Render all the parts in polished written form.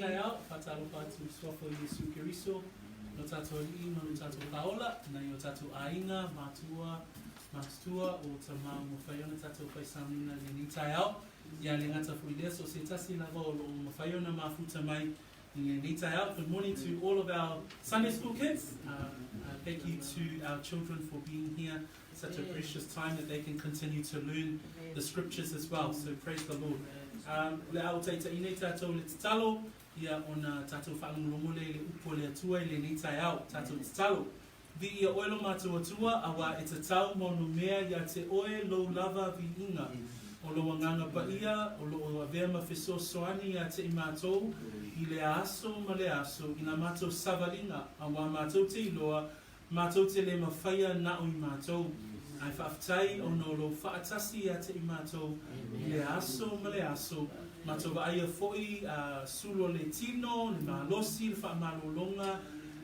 Taeao, faatalofa atu i Suafa o Iesu Keriso, lo tatou Alii ma lo tatou Faaola, nai o tatou aiga, matua, matutua, o tama ua mafai ona tatou faisauniga i lenei taeao. Ia le gata foi i lea, so o se tasi lava o lo o mafai ona mafuta mai i lenei taeao. Good morning to all of our Sunday school kids. Thank you to our children for being here. Such a precious time that they can continue to learn the scriptures as well. So praise the Lord. O le a ou taitaʻi nei tatou i le tatalo, ia ona tatou faalogologo lea i le upu a le Atua i lenei taeao. Tatou tatalo. Viia oe lo matou Atua, auā e tatau ma onomea iā te oe lou lava viiga. O lou Agaga Paia o lo o avea ma fesoasoani iā te i matou i lea aso ma lea aso i la matou savaliga, auā matou te iloa Matou te le mafaia naʻu i matou, ae faafetai ona o lou faatasi ia te i matou i le aso ma le aso, matou vaaia foi a sulo le tino, le malosi, le faamalologa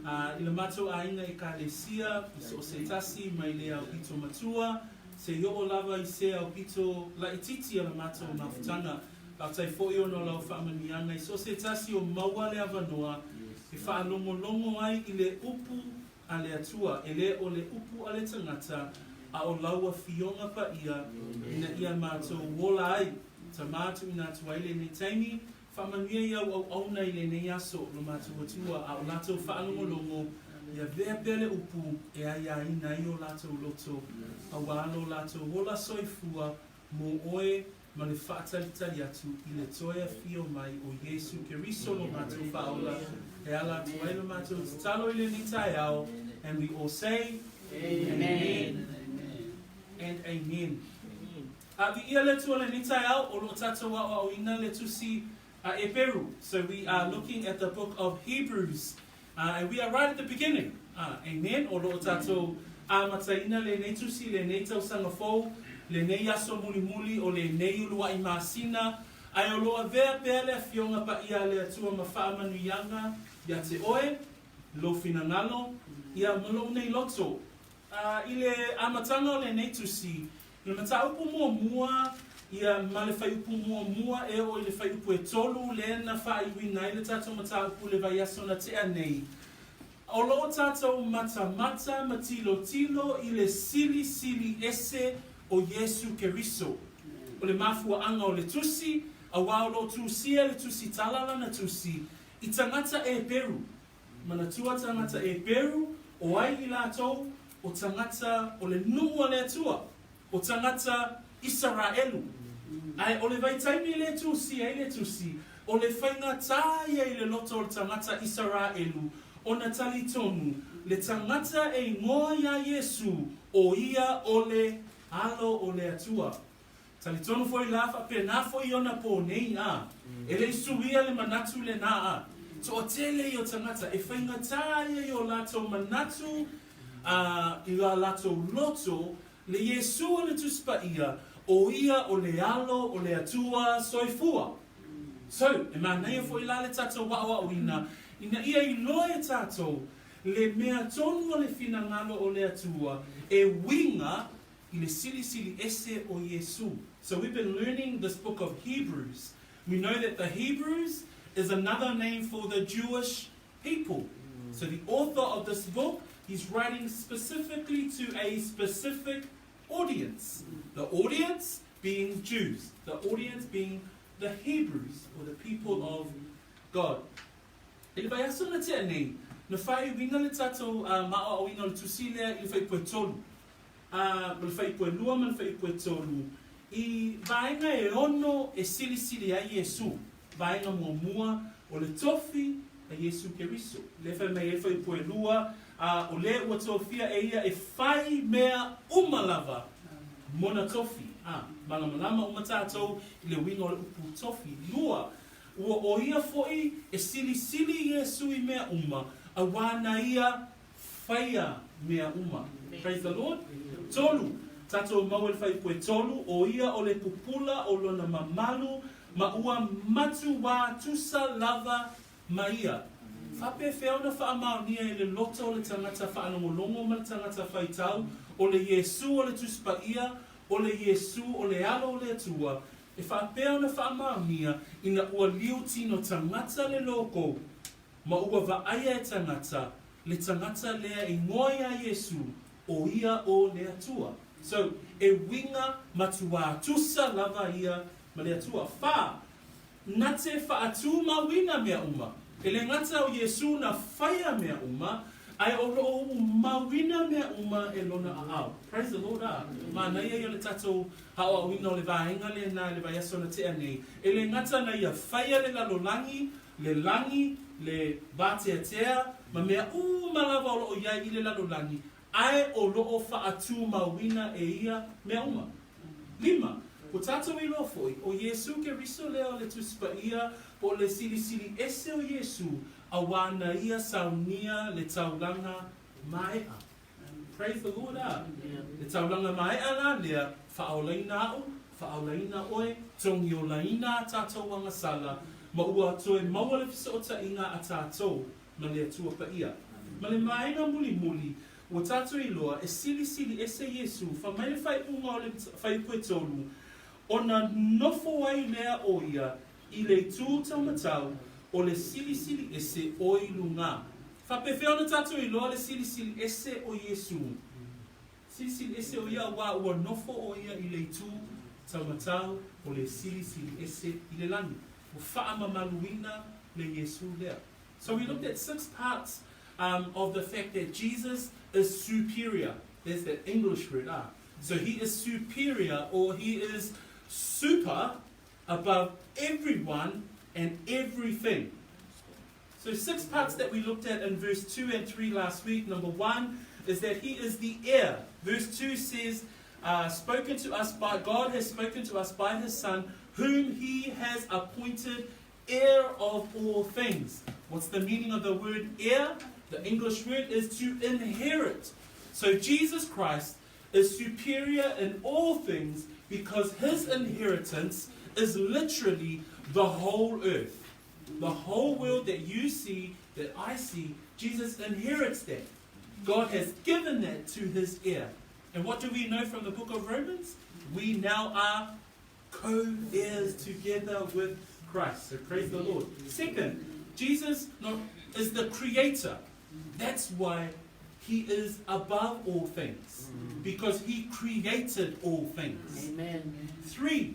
a i la matou aiga Ekalesia i so o se tasi mai le aupito matua sei oo lava i se aupito laititi a la matou mafutaga. Faafetai foi ona o lau faamanuiaga i so o se tasi o maua le avanoa e faalogologo ai i le upu a le Atua, e le o le upu a le tagata, a o lau Afioga Paia, ina ia matou ola ai. Tama tuuina atu ai lenei taimi, faamanuia i au auauna i lenei aso, lo matou Atua, a o latou faalogologo, ia avea pea le upu e aiaina ai o latou loto, auā lo latou ola soifua mo oe ma le faatalitali atu i le toe afio mai o Iesu Keriso lo matou Faaola e ala atu ai lo matou tatalo i lenei taeao. And we all say, Amen and amen. A viia le Atua i lenei taeao, o lo o tatou aoaoina le tusi a Eperu. So we are looking at the book of Hebrews. And we are right at the beginning. Amen. O lo o tatou amataina lenei tusi, lenei tausaga fou, lenei aso mulimuli o lenei uluaʻi masina, ae o lo o avea pea le Afioga Paia a le Atua ma faamanuiaga ia te oe, lou finagalo, ia ma lou nei loto. I le amataga o lenei tusi, I le mataupu muamua, ia, ma le fuaiupu muamua e oo i le fuaiupu e tolu lea na faaiuina ai le tatou mataupu i le vaiaso na tea nei, o lo o tatou matamata ma tilotilo i le silisili ese o Iesu Keriso. O le mafuaaga o le tusi, auā o lo o tusia le tusi tala lana tusi i tagata Eperu, Manatua tagata Eperu, o ai i latou, o tagata o le nuu a le Atua, o tagata Isaraelu. Ae o le vaitaimi le tusia ai le tusi, o le faigata ia i le loto o le tagata Isaraelu ona talitonu le tagata e igoa iā Iesu o ia o le Alo o le Atua. Talitonu foi la faapena foi i ona pō nei a e le i suia le manatu lenā a toatele ia o tagata e faigata ia i o latou manatu a i a latou loto le Iesu o le Tusi Paia o ia o le Alo o le Atua soifua. So, e manaia foi la le tatou aoaoina ina ia iloa e tatou le mea tonu o le finagalo o le Atua e uiga i le silisili ese o Iesu. So we've been learning this book of Hebrews. We know that the Hebrews is another name for the Jewish people. So the author of this book, he's writing specifically to a specific audience. The audience being Jews, the audience being the Hebrews, or the people of God. I le vaiaso na tea nei, na faaiuina le tatou maoaoina o le tusi lea i le fuaiupu e tolu, a, ma le fuaiupu e lua ma le fuaiupu e tolu, i vaega e ono e silisili ai Iesu. Vaega muamua, o le tofi a Iesu Keriso. Lea e fai mai ai le fuaiupu e lua, a, o le ua tofia e ia e fai mea uma lava mona tofi. A, malamalama uma tatou i le uiga o le upu tofi. Lua, Ua ʻo ia foʻi e silisili Iesū i mea uma, auā na ia faia mea uma. Praise the Lord. Tolu, tatou maua i le fuaiupu e tolu, ʻo ia o le pupula o lona mamalu ma ua matuā tusa lava ma ia. Faapefea ona faamaonia e le loto o le tagata faalogologo ma le tagata faitau, o le Iesū o le Tusi Paia, o le Iesū o le Alo o le Atua? E faapea ona faamaonia ina ua liu tino tagata le loko ma ua vaaia e tagata le tagata lea e igoa iā Iesu o ia o le Atua. So, e uiga matuā tusa lava ia ma le Atua. Fa, Na te faatumauina mea uma. E le gata o Iesu na faia mea uma, ae o loo umauina mea uma e lona aao. Praise the Lord a! Manaia ia le tatou aoaoina o le vaega lena i le vaiaso na tea nei. E le gata na ia faia le lalolagi, le lagi, le vateatea, ma mea uma lava o loo iai i le lalolagi, ae o loo faatumauina e ia mea uma. Lima, ua tatou iloa foi, ʻo Iesū Keriso lea o le Tusi Paia po o le Silisili Ese o Iesū, auā na ia saunia le taulaga maeʻa. Praise the Lord a! Le taulaga maeʻa la lea, faaolaina aʻu, faaolaina ʻoe, togiolaina a tatou agasala, ma ua toe maua le fesoʻotaʻiga a tatou ma le Atua Paia. Ma le maega mulimuli, ua tatou iloa e silisili ese Iesū fa mai le faaiuga o le fuaiupu e tolu, ona nofo ai lea o ia i le itu taumatau o le silisili ese o i luga. Faapefea ona tatou iloa le silisili ese o Iesū? Silisili ese o ia auā ua nofo o ia i le itu taumatau o le silisili ese i le lani. Ua faamamaluina le Iesū lea. So we looked at six parts um, of the fact that Jesus is superior. There's that English word, ah. So he is superior or he is super above everyone and everything. So six parts that we looked at in verse 2 and 3 last week. Number one is that he is the heir. Verse 2 says, uh, spoken to us by God has spoken to us by his Son, whom he has appointed heir of all things. What's the meaning of the word heir? The English word is to inherit. So Jesus Christ is superior in all things because his inheritance is literally the whole earth. The whole world that you see, that I see, Jesus inherits that. God has given that to his heir. And what do we know from the book of Romans? We now are co-heirs together with Christ. So praise the Lord. Second, Jesus is the creator. That's why he is above all things, because he created all things. Amen. 3,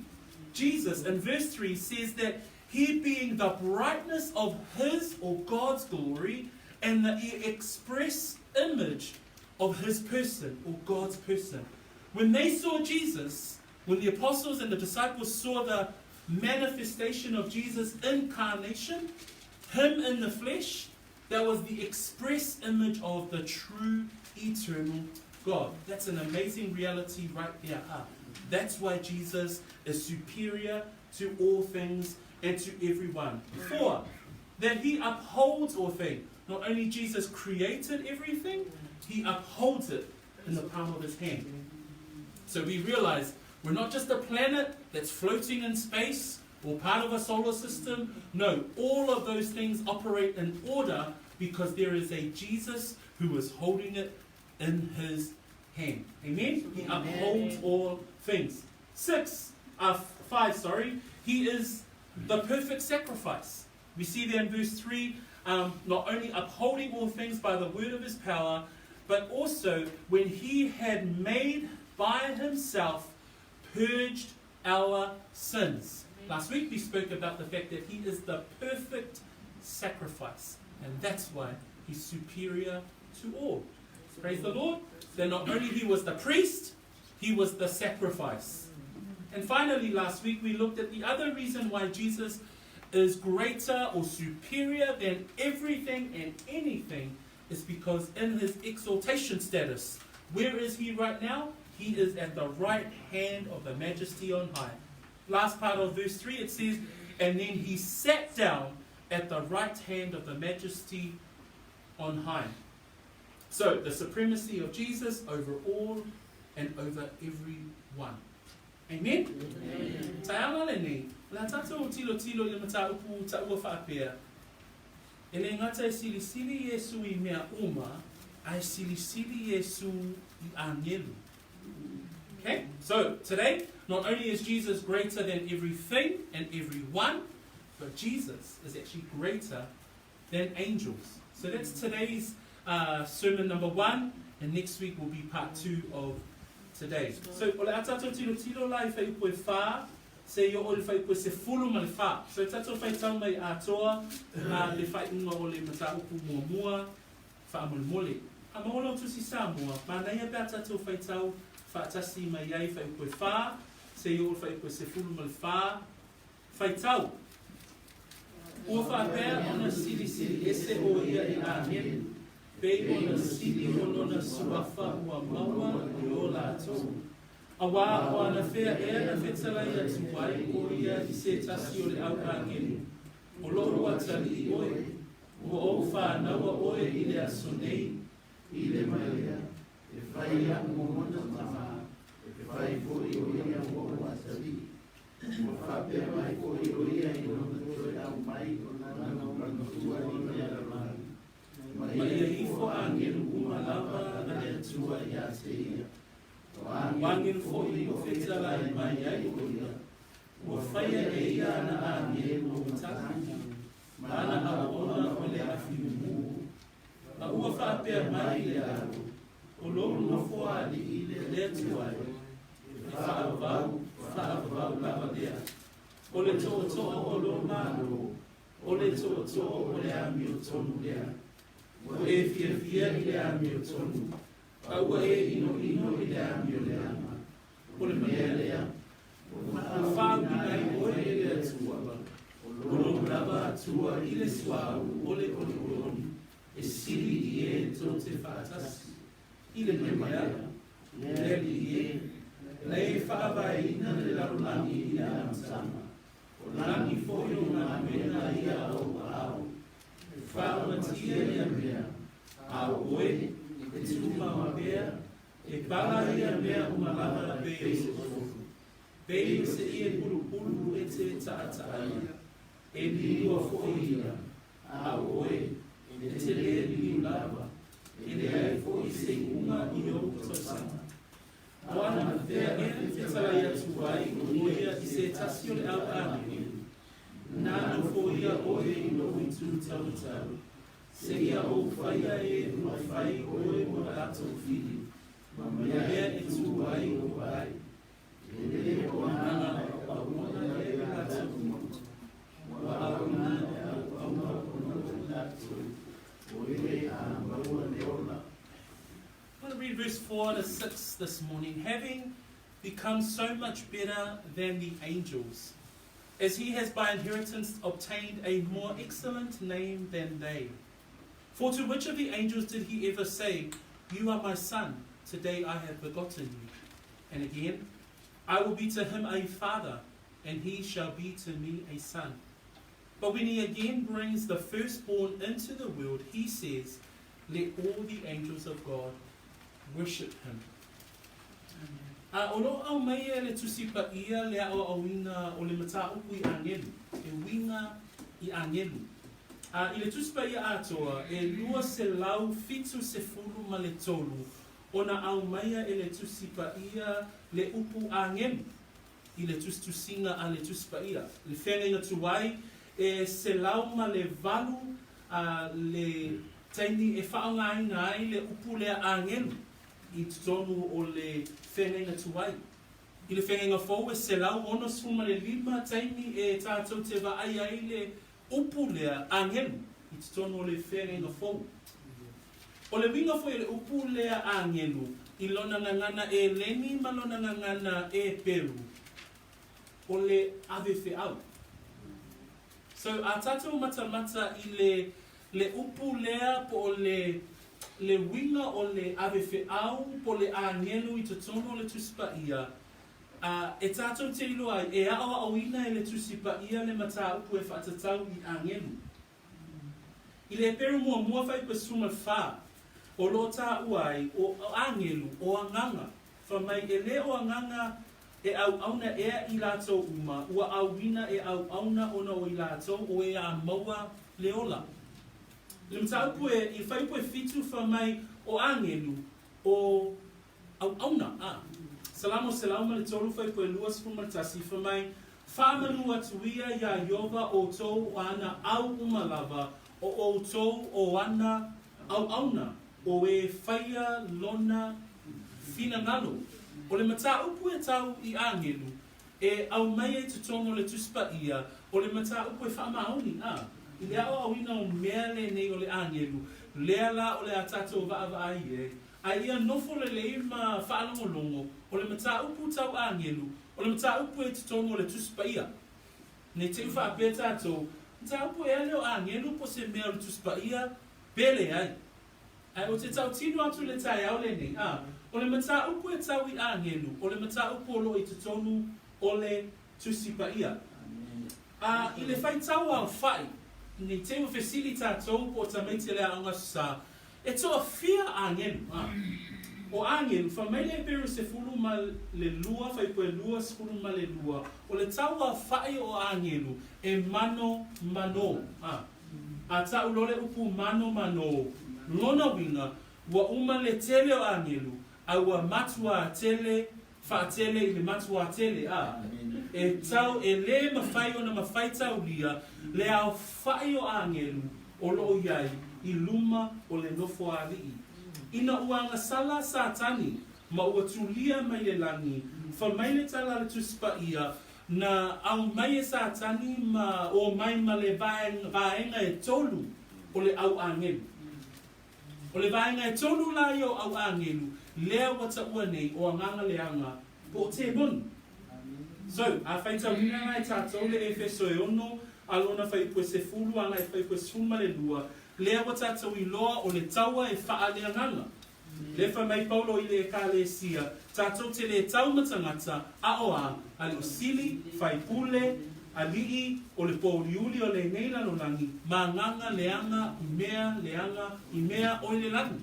Jesus in verse 3 says that he being the brightness of his or God's glory and the express image of his person or God's person. When they saw Jesus, when the apostles and the disciples saw the manifestation of Jesus' incarnation, him in the flesh, that was the express image of the true eternal God. That's an amazing reality right there. Ah, that's why Jesus is superior to all things and to everyone. 4, that he upholds all things. Not only Jesus created everything, he upholds it in the palm of his hand. So we realize we're not just a planet that's floating in space or part of a solar system. No, all of those things operate in order because there is a Jesus who is holding it in his hand. Amen? He upholds all things. Six, 5, sorry. He is the perfect sacrifice. We see there in verse 3, not only upholding all things by the word of his power, but also when he had made by himself purged our sins. Last week we spoke about the fact that he is the perfect sacrifice, and that's why he's superior to all. Praise the Lord. That not only he was the priest, he was the sacrifice. And finally, last week we looked at the other reason why Jesus is greater or superior than everything and anything is because in his exaltation status, where is he right now? He is at the right hand of the majesty on high. Last part of verse 3, it says, and then he sat down at the right hand of the majesty on high. So, the supremacy of Jesus over all and over everyone. Amen? Amen. Taeaga lenei, o le a tatou tilotilo i le mataupu taua faapea, E le gata e silisili Iesu i mea uma, ae silisili Iesu i agelu. Okay? So, today, not only is Jesus greater than everything and everyone, but Jesus is actually greater than angels. So that's today's uh, sermon number one, and next week will be part two of today. So, o le a tātou tiro tiro la i whai upu e whā, se i o le whai upu e se fulu ma le whā. So, tātou whai tau mai atoa, a le whai unga o le mata upu mua mua, Faamolemole, a maua lau tusi Samoa, manaia pe a tatou faitau faatasi mai ai faaiupu e wha, seia oo le faaiupu e 14. Faitau! Ua faapea ona silisili ese o ia i agelu, pei ona sili o lona suafa ua maua i o latou. Auā o anafea ea na fetalai atu ai o ia i se tasi o le au agelu, O lou atalii oe, Ua ou fānaua ʻoe i le aso nei. I le mea lea, e fai iaʻu momona tamā, e fai foʻi ʻo ia ua ou atalii. Ua faapea mai foʻi ʻo ia i lona toe ʻau mai o lana matua i le lalolagi, ma Ma ia ifo āgelu uma lava a le Atua iā te ia. O O āgelu foʻi ua fetalai mai ai ʻo ia, ua faia e ia ana āgelu o matagi, Ma ana auauna o le afi mumu, A ua faapea mai i le alo, O lou nofo aliʻi le Atua e, e faaavavau, faaavavau lava lea. O le tootoo o lou Malo, o le tootoo o le amiotonu lea. Ua e fiafia i le amiotonu, a ua e inoino i le amio leaga. O le mea lea, ua faauiga ai oe e le Atua, o lou lava Atua i le suauu o le olioli, e sili i e tou te faatasi, i le mea lea, le Alii e, na e faavaeina le lalolagi i le amataga, o lagi foi o galuega ia a ou aao, e faaogatia ia mea, a o oe, e tumau pea, E pala ia mea uma lava pei o se tofu, pei o se ie pulupulu e te taʻataʻa ia, e liliua foi ia, a o oe, e te lē liliu lava, e leai foi se iuga i ou tausaga. O anafea ea e fetalai atu ai o ia i se tasi o le au agelu, na nofoia oe i lou itu taumatau, Seia ou faia e ua fai oe mo latou fili, ma mea e tu ai ou ai. E le o agaga o auauna e latou motu, ua auina e auauna ona o latou, o e a maua le ola. I want to read verse 4 to 6 this morning. Having become so much better than the angels, as he has by inheritance obtained a more excellent name than they. For to which of the angels did he ever say, You are my son, today I have begotten you? And again, I will be to him a father, and he shall be to me a son. But when he again brings the firstborn into the world, he says, Let all the angels of God worship him. A o lo o aumai e le Tusi Paia le aoaoina o le mataupu i agelu, e uiga i agelu. A i le Tusi Paia atoa, e 273 ona aumaia e le Tusi Paia le upu agelu i le tusitusiga a le Tusi Paia. Le feagaiga tuai, e 108 a le taimi e faaaogaina ai le upu lea agelu i totonu o le feagaiga tuai. I le feagaiga fou e 165 taimi e tātou te vaai ai le upu lea agelu i totonu o le feagaiga fou. O le uiga foi o le upu lea agelu i lona gagana Eleni ma lona gagana Eperu, o le ave feau. So a tātou matamata i le le upu lea po o le le uiga o le ave feau po le agelu i totonu o le Tusi Paia, a e tātou te iloa ai, e aoaoina e le Tusi Paia le mataupu e faatatau i agelu. I le Eperu muamua 44, o lo o taua ai o agelu, o agaga, fai mai e le o agaga e auauna ea i latou uma, ua auina e auauna ona o i latou o e a maua le ola. I le mataupu e, i le fuaiupu e 7 fai mai o agelu, o auauna, a. Salamo 103 fuaipue 21, fai mai, Faamanu atu ia iā Ieova ʻoutou o ana au uma lava, o ʻoutou o ana auauna, o e faia lona finagalo. O le mataupu e tau i ʻāgelu, e aumai ai totonu o le Tusi Paia, o le mataupu e faamaoni, a, i le aʻoaʻoina o mea lenei o le ʻāgelu, lea lā o le a tātou vaavaai ai, a ia nofo lelei ma faalogologo, o le mataupu tau ʻāgelu, o le mataupu e i totonu o le Tusi Paia. Ne i te i faapea tātou, mataupu ea lea o ʻāgelu po o se mea o le Tusi Paia, pe leai. Ae ou te tautino atu i le taeao lenei, ā, o le mataupu e tau i āngelu, o le mataupu o lo o i totonu o le Tusi Paia. Ā, i le faitau aofaʻi, nei te ua fesili tātou po o tamaiti le aoga sa, e toafia āngelu, ā, o āngelu, fai mai le Heperu 12 fuaipue 22, o le tau aofaʻi o āngelu e mano manō, ā. A taʻu loa le upu mano manō, lona uiga, ua uma le tele o ʻāgelu, a ua matuā tele, faatele i le matuā tele, a e tau e lē mafai ona mafaitaulia le aofaʻi o ʻāgelu o loo iai i luma o le nofo aliʻi. Ina ua agasala Satani ma ua tulia mai le lagi, fai mai le tala a le Tusi Paia, Na aumai e Satani ma o mai ma le vaega e tolu o le au ʻāgelu. O le vaega e tolu la ia o au ʻāgelu, lea ua taʻua nei o agaga leaga po o temoni. So, a faitauina la e tātou le Efeso e ono, a lona fuaipue sefulu agai fuaipue 12, lea ua tātou iloa o le taua e faaleagaga. Le fai mai Paulo i le Ekalesia, Tatou te lē tau ma tagata, a o a, aliʻi sili, faipule, aliʻi, o le pōuliuli o lenei lalolagi, ma agaga leaga i mea leaga i mea o i le lagi.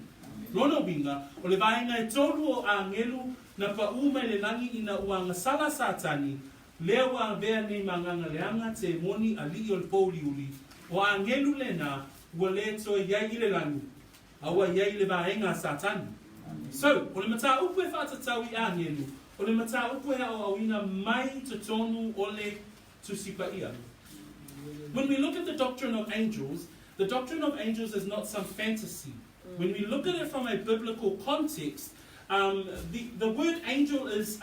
Lona uiga, o le vaega e tolu o ʻāgelu na paʻū mai le lagi ina ua agasala Satani, lea ua avea nei ma agaga leaga temoni aliʻi o le pōuliuli, o ʻāgelu lenā ua lē toe iai i le lagi, A ua i ai le vaega a Satani. So, o le mataupu e faatatau i ʻāgelu, o le mataupu e aʻoaʻoina mai totonu o le Tusi Paia. When we look at the doctrine of angels, the doctrine of angels is not some fantasy. When we look at it from a biblical context, the, the word angel is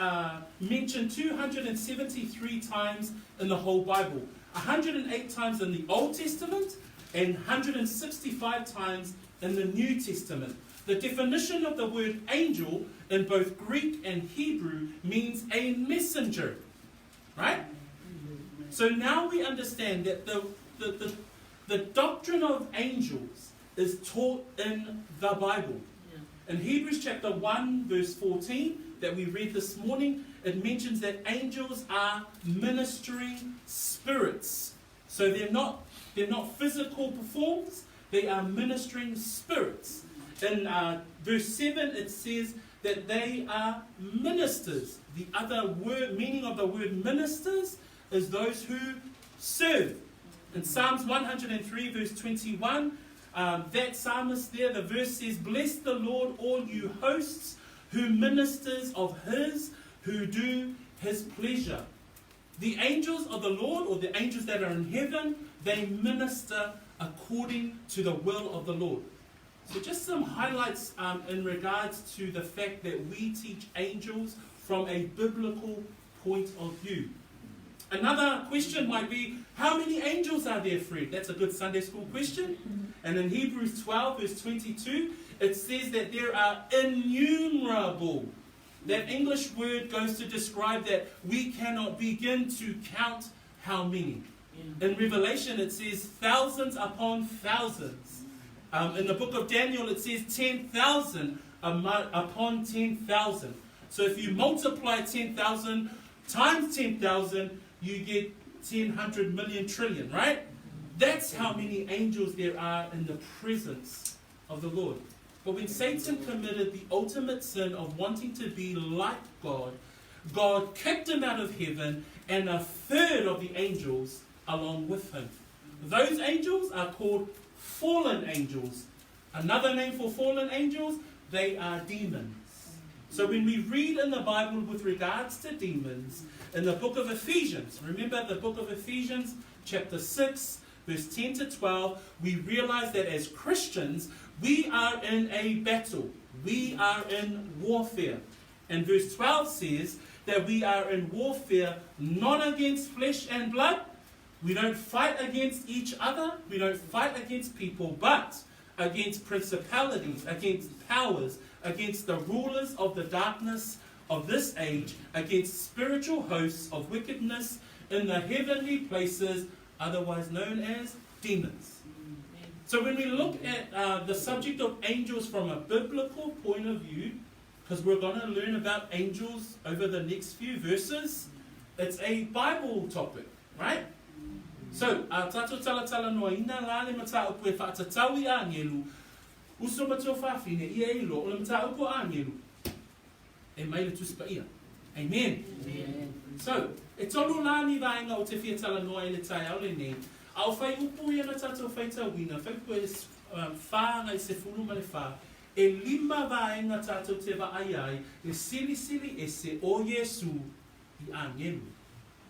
mentioned 273 times in the whole Bible. 108 times in the Old Testament and 165 times in the New Testament. The definition of the word angel in both Greek and Hebrew means a messenger. Right? So now we understand that the, the, the, the doctrine of angels is taught in the Bible. In Hebrews chapter 1, verse 14, that we read this morning, it mentions that angels are ministering spirits. So they're not, they're not physical forms, they are ministering spirits. In verse 7, it says that they are ministers. The other word, meaning of the word ministers is those who serve. In Psalms 103, verse 21, that psalmist there, the verse says, Bless the Lord, all you hosts, who ministers of his, who do his pleasure. The angels of the Lord, or the angels that are in heaven, they minister according to the will of the Lord. So, just some highlights in regards to the fact that we teach angels from a biblical point of view. Another question might be, how many angels are there, Fred? That's a good Sunday school question. And in Hebrews 12, verse 22, it says that there are innumerable. That English word goes to describe that we cannot begin to count how many. In Revelation, it says thousands upon thousands. In the book of Daniel, it says 10,000 upon 10,000. So if you multiply 10,000 times 10,000, you get 10, 100 million trillion, right? That's how many angels there are in the presence of the Lord. But when Satan committed the ultimate sin of wanting to be like God, God kicked him out of heaven and a third of the angels along with him. Those angels are called fallen angels. Another name for fallen angels, they are demons. So when we read in the Bible with regards to demons, in the book of Ephesians, remember the book of Ephesians, chapter 6, verse 10 to 12, we realize that as Christians, we are in a battle. We are in warfare. And verse 12 says that we are in warfare not against flesh and blood. We don't fight against each other. We don't fight against people, but against principalities, against powers, against the rulers of the darkness of this age, against spiritual hosts of wickedness in the heavenly places, otherwise known as demons. So when we look at uh, the subject of angels from a biblical point of view, because we're going to learn about angels over the next few verses, it's a Bible topic, right? So, a tātou talatalanoaina la le mataupu e faatatau i āgelu, uso ma tuafafine, ia e iloa, o le mataupu a āgelu, e mai le Tusi Paia. Amen. Amen. So, e tolu la ni vaega o te fia talanoa i le taeao lenei, a o whaiupu ia na tātou whaitauina, whaiupu e um, whāngai se fulu ma le whā, e lima vaega tātou te vaai ai, le silisili ese o Iesu i āgelu.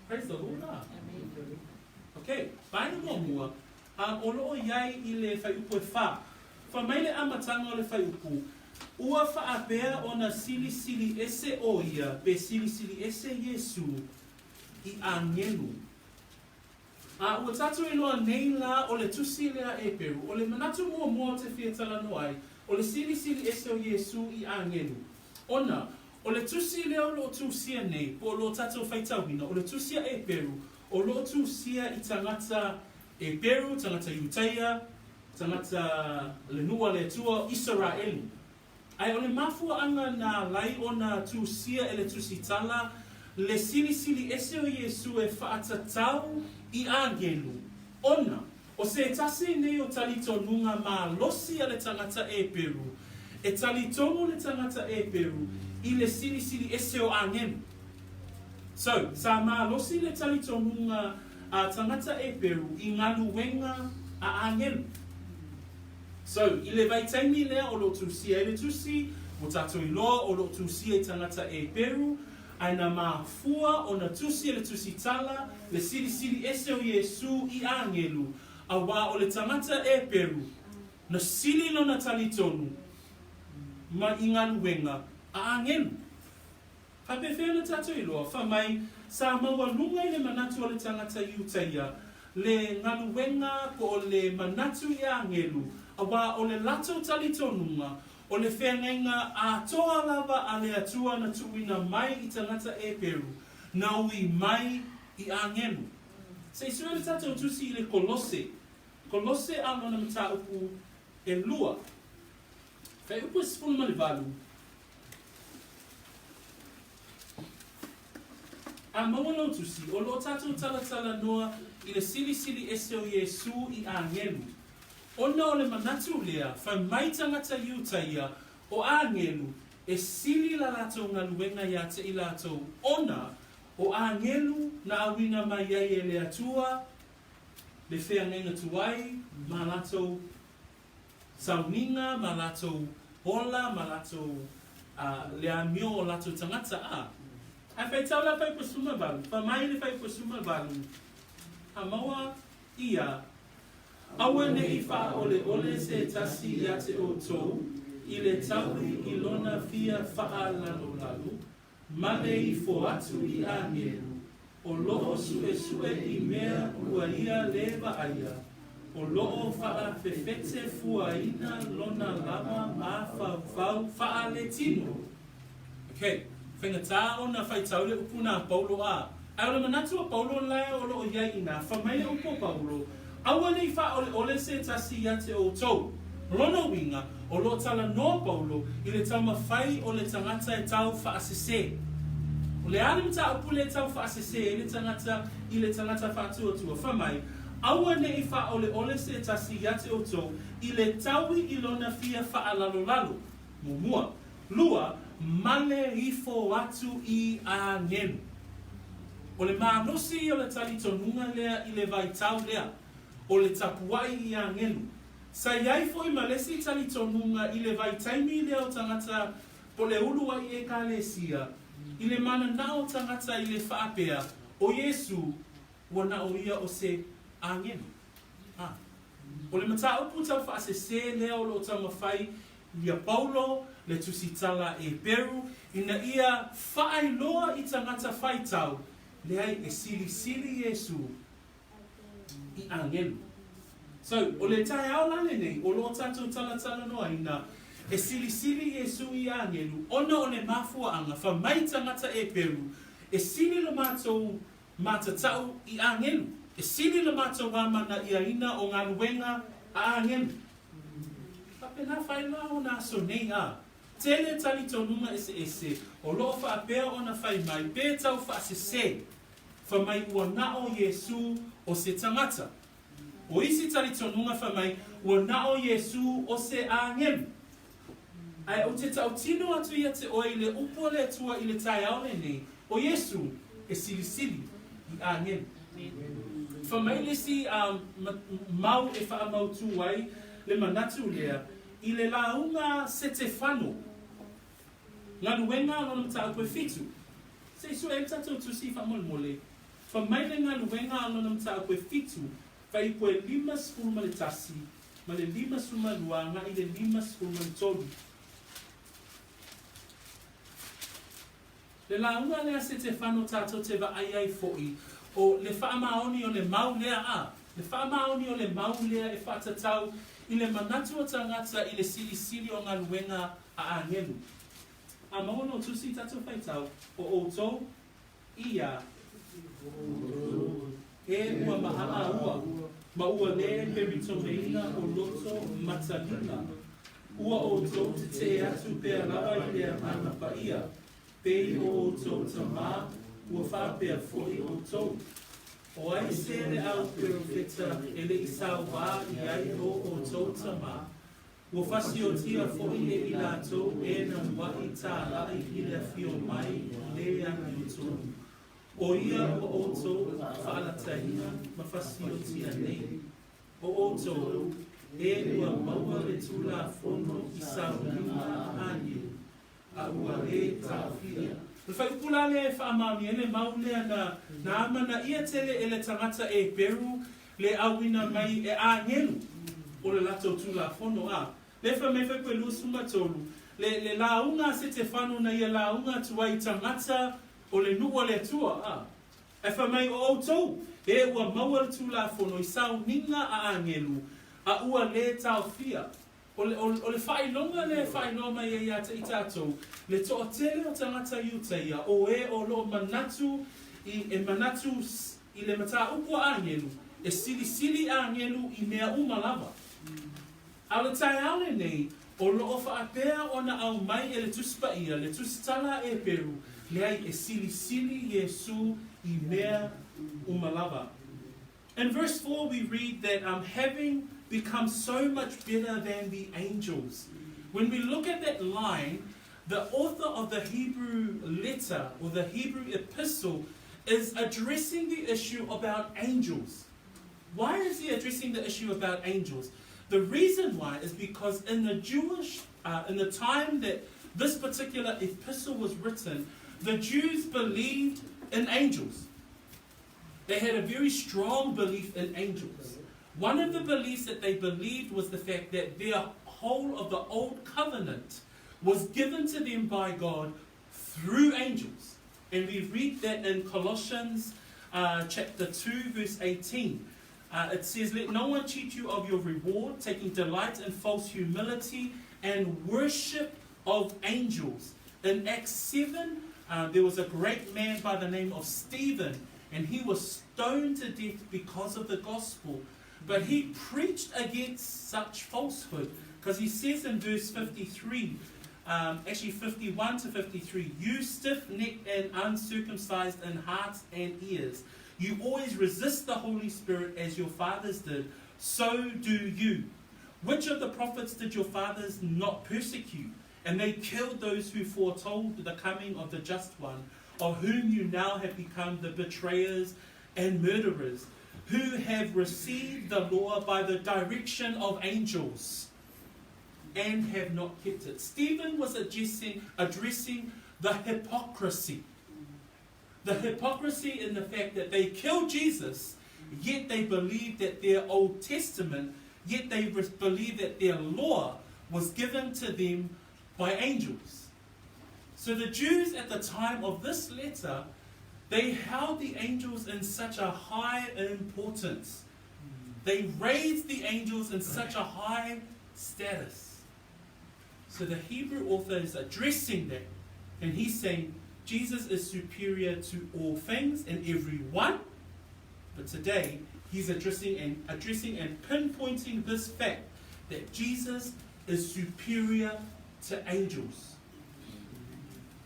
Praise the Lord. Ah. Amen. Okay, vaega muamua, a o loo iai i le whaiupu e whā. Wha mai le amataga o le whaiupu, ua faapea ona silisili ese o ia pe silisili ese Iesu i agelu. A ua tatou iloa nei la o le tusi lea Eperu, o le manatu muamua o te fia talanoa ai, o le silisili ese o Iesu i agelu. Ona, o le tusi lea o loo tusia nei, po o loo tatou faitauina, o le tusi a Eperu, o loo tusia i tagata Eperu, tagata Iutaia, tagata le nuu a le Atua, Isaraelu. Ae o le mafuaaga na alai ona tusia e le Tusitala le silisili ese o Iesu e faatatau i agelu, ona o se tasi nei o talitonuga malosi a le tagata Eperu, e talitonu le tagata Eperu i le silisili ese o agelu. So, sa malosi le talitonuga a tagata Eperu i galuega a agelu. So, i le vaitaimi lea o loo tusia ai le tusi, ua tatou iloa o loo tusia i tagata Eperu, ae na mafua ona tusi e le Tusitala le silisili ese o Iesu i agelu, auā o le tagata Eperu, na sili lona talitonu mai i galuega a agelu. Faapefea ona tatou iloa, fa mai, sa maualuga i le manatu o le tagata Iutaia, le galuega po o le manatu i agelu, auā o le latou talitonuga, o le feagaiga atoa lava a le Atua na tuuina mai i tagata Eperu, na ui mai i agelu. Se i sue le tatou tusi i le Kolose, Kolose a lona mataupu e lua. Fuaiupu e 18. A maua lou tusi, o loo tatou talatalanoa i le silisili ese o Iesu i agelu. Ona o le manatu lea, fai mai tagata Iutaia, o agelu, e sili la latou galuega ia te i latou, ona o agelu na auina mai ai e le Atua le feagaiga tuai ma latou sauniga ma latou ola ma latou le amio o latou tagata a. Ae faitau la fuaiupu 18, fa mai le fuaiupu 18, a maua ia, Aua ne i faaoleole se tasi ia te outou i le taui i lona fia faalalolalo, ma le ifo atu i agelu, o loo suesue i mea ua ia lē vaaia, o loo faafefete fuaina lona lava mafaufau faaletino. Ok, faigata ona faitau le upu na Paulo a. Ae o le manatu o Paulo lae o loo iai ina, fa mai le upu o Paulo, Aua ne i faaoleole se tasi ia te outou. Lona uiga, o loo talanoa Paulo i le taumafai o le tagata e tau faasese. O le a le mataupu lea e tau faasese ai le tagata i le tagata faatuatua? Fa mai, Aua ne i faaoleole se tasi ia te outou i le taui i lona fia faalalolalo. Muamua. Lua, male ifo atu i agelu. O le malosi o le talitonuga lea i le vaitau lea, o le tapuai i agelu. Sa i ai foi ma le isi talitonuga i le vaitaimi lea o tagata Po o le ulu ai Ekalesia i le mananao o tagata i le faapea o Iesu ua na o ia o se agelu. A. O le mataupu taufaasesē lea o lo o taumafai ia Paulo, le tusitala Eperu, ina ia faailoa i tagata faitau, leai e silisili Iesu i agelu. So, o le taeao la lenei o lo o tatou talatalanoaina e silisili Iesu i agelu ona o le mafuaaga fa mai tagata Eperu e sili lo matou matatau i agelu, e sili le matou amanaiaina o galuega a agelu. Faapena faailoa ona aso nei a tele talitonuga eseese o lo o faapea ona fai mai pe tau faasese fa mai ua na o Iesū o se tagata. O isi talitonuga fa mai ua na o Iesū o se agelu. Ae ou te tautino atu ia te oe i le upu a le Atua i le taeao lenei, o Iesū e silisili i agelu. Fa mai le isi mau e faamautū ai le manatu lea i le lauga Setefano, Galuega a lona mataupu e fitu. Se i sue ai le tatou tusi faamolemole. Fa mai le Galuega a lona mataupu e fitu, fuaiupu e 51 ma le 52 agai i le 53. Le lauga lea Setefano tatou te vaai ai foi, o le faamaoni o le mau lea a, le faamaoni o le mau lea e faatatau i le manatu o tagata i le silisili o galuega a agelu. A maua lou tusi tatou faitau, o outou ia e ua mahaa ua, ma ua le peritomeina o loto matalima. Ua outou tetee atu pea lava i le Agaga Paia, pei o outou tamā, ua faapea foi outou. O ai se le au perofeta e le i sauā i ai lo outou tamā? Ua fasiotia foi e i latou e na muaʻi tālaʻi i le afio mai le amiotonu. O ia ua outou faalataina ma fasiotia nei. O outou, e ua maua le Tulafono i sauniga a agelu, a ua lē taofia. O le fuaiupu la lea e faamaonia ai le mau lea na na amanaia tele e le tagata Eperu le auina mai e agelu o le latou Tulafono. A lea fai mai fuaiupu e 23, le le lauga a Setefano na ia lauga atu ai i tagata o le nuu a le Atua, a Ae fai mai, O outou, e ua maua le Tulafono i sauniga a agelu, a ua lē taofia. O le, o le faailoga lea e faailoa mai ai ia te i tatou, le toatele o tagata Iutaia, o e o lo o manatu i, e manatu i le mataupu a agelu, e silisili agelu i mea uma lava. A o le taeao lenei, o lo o faapea ona aumai e le Tusi Paia, le tusitala a Eperu, leai e silisili Iesū i mea uma lava. In verse 4 we read that um, having become so much better than the angels. When we look at that line, the author of the Hebrew letter or the Hebrew epistle is addressing the issue about angels. Why is he addressing the issue about angels? The reason why is because in the Jewish, in the time that this particular epistle was written, the Jews believed in angels. They had a very strong belief in angels. One of the beliefs that they believed was the fact that their whole of the Old Covenant was given to them by God through angels. And we read that in Colossians chapter 2, verse 18. It says, Let no one cheat you of your reward, taking delight in false humility and worship of angels. In Acts 7, there was a great man by the name of Stephen, and he was stoned to death because of the gospel. But he preached against such falsehood, because he says in verse 53, actually 51 to 53, You stiff necked and uncircumcised in hearts and ears, you always resist the Holy Spirit as your fathers did, so do you. Which of the prophets did your fathers not persecute? And they killed those who foretold the coming of the just one, of whom you now have become the betrayers and murderers, who have received the law by the direction of angels. and have not kept it. Stephen was addressing, addressing the hypocrisy. The hypocrisy in the fact that they killed Jesus, yet they believed that their Old Testament, yet they believed that their law was given to them by angels. So the Jews at the time of this letter, they held the angels in such a high importance. They raised the angels in such a high status. So the Hebrew author is addressing that. And he's saying Jesus is superior to all things and everyone. But today, he's addressing and addressing and pinpointing this fact that Jesus is superior to angels.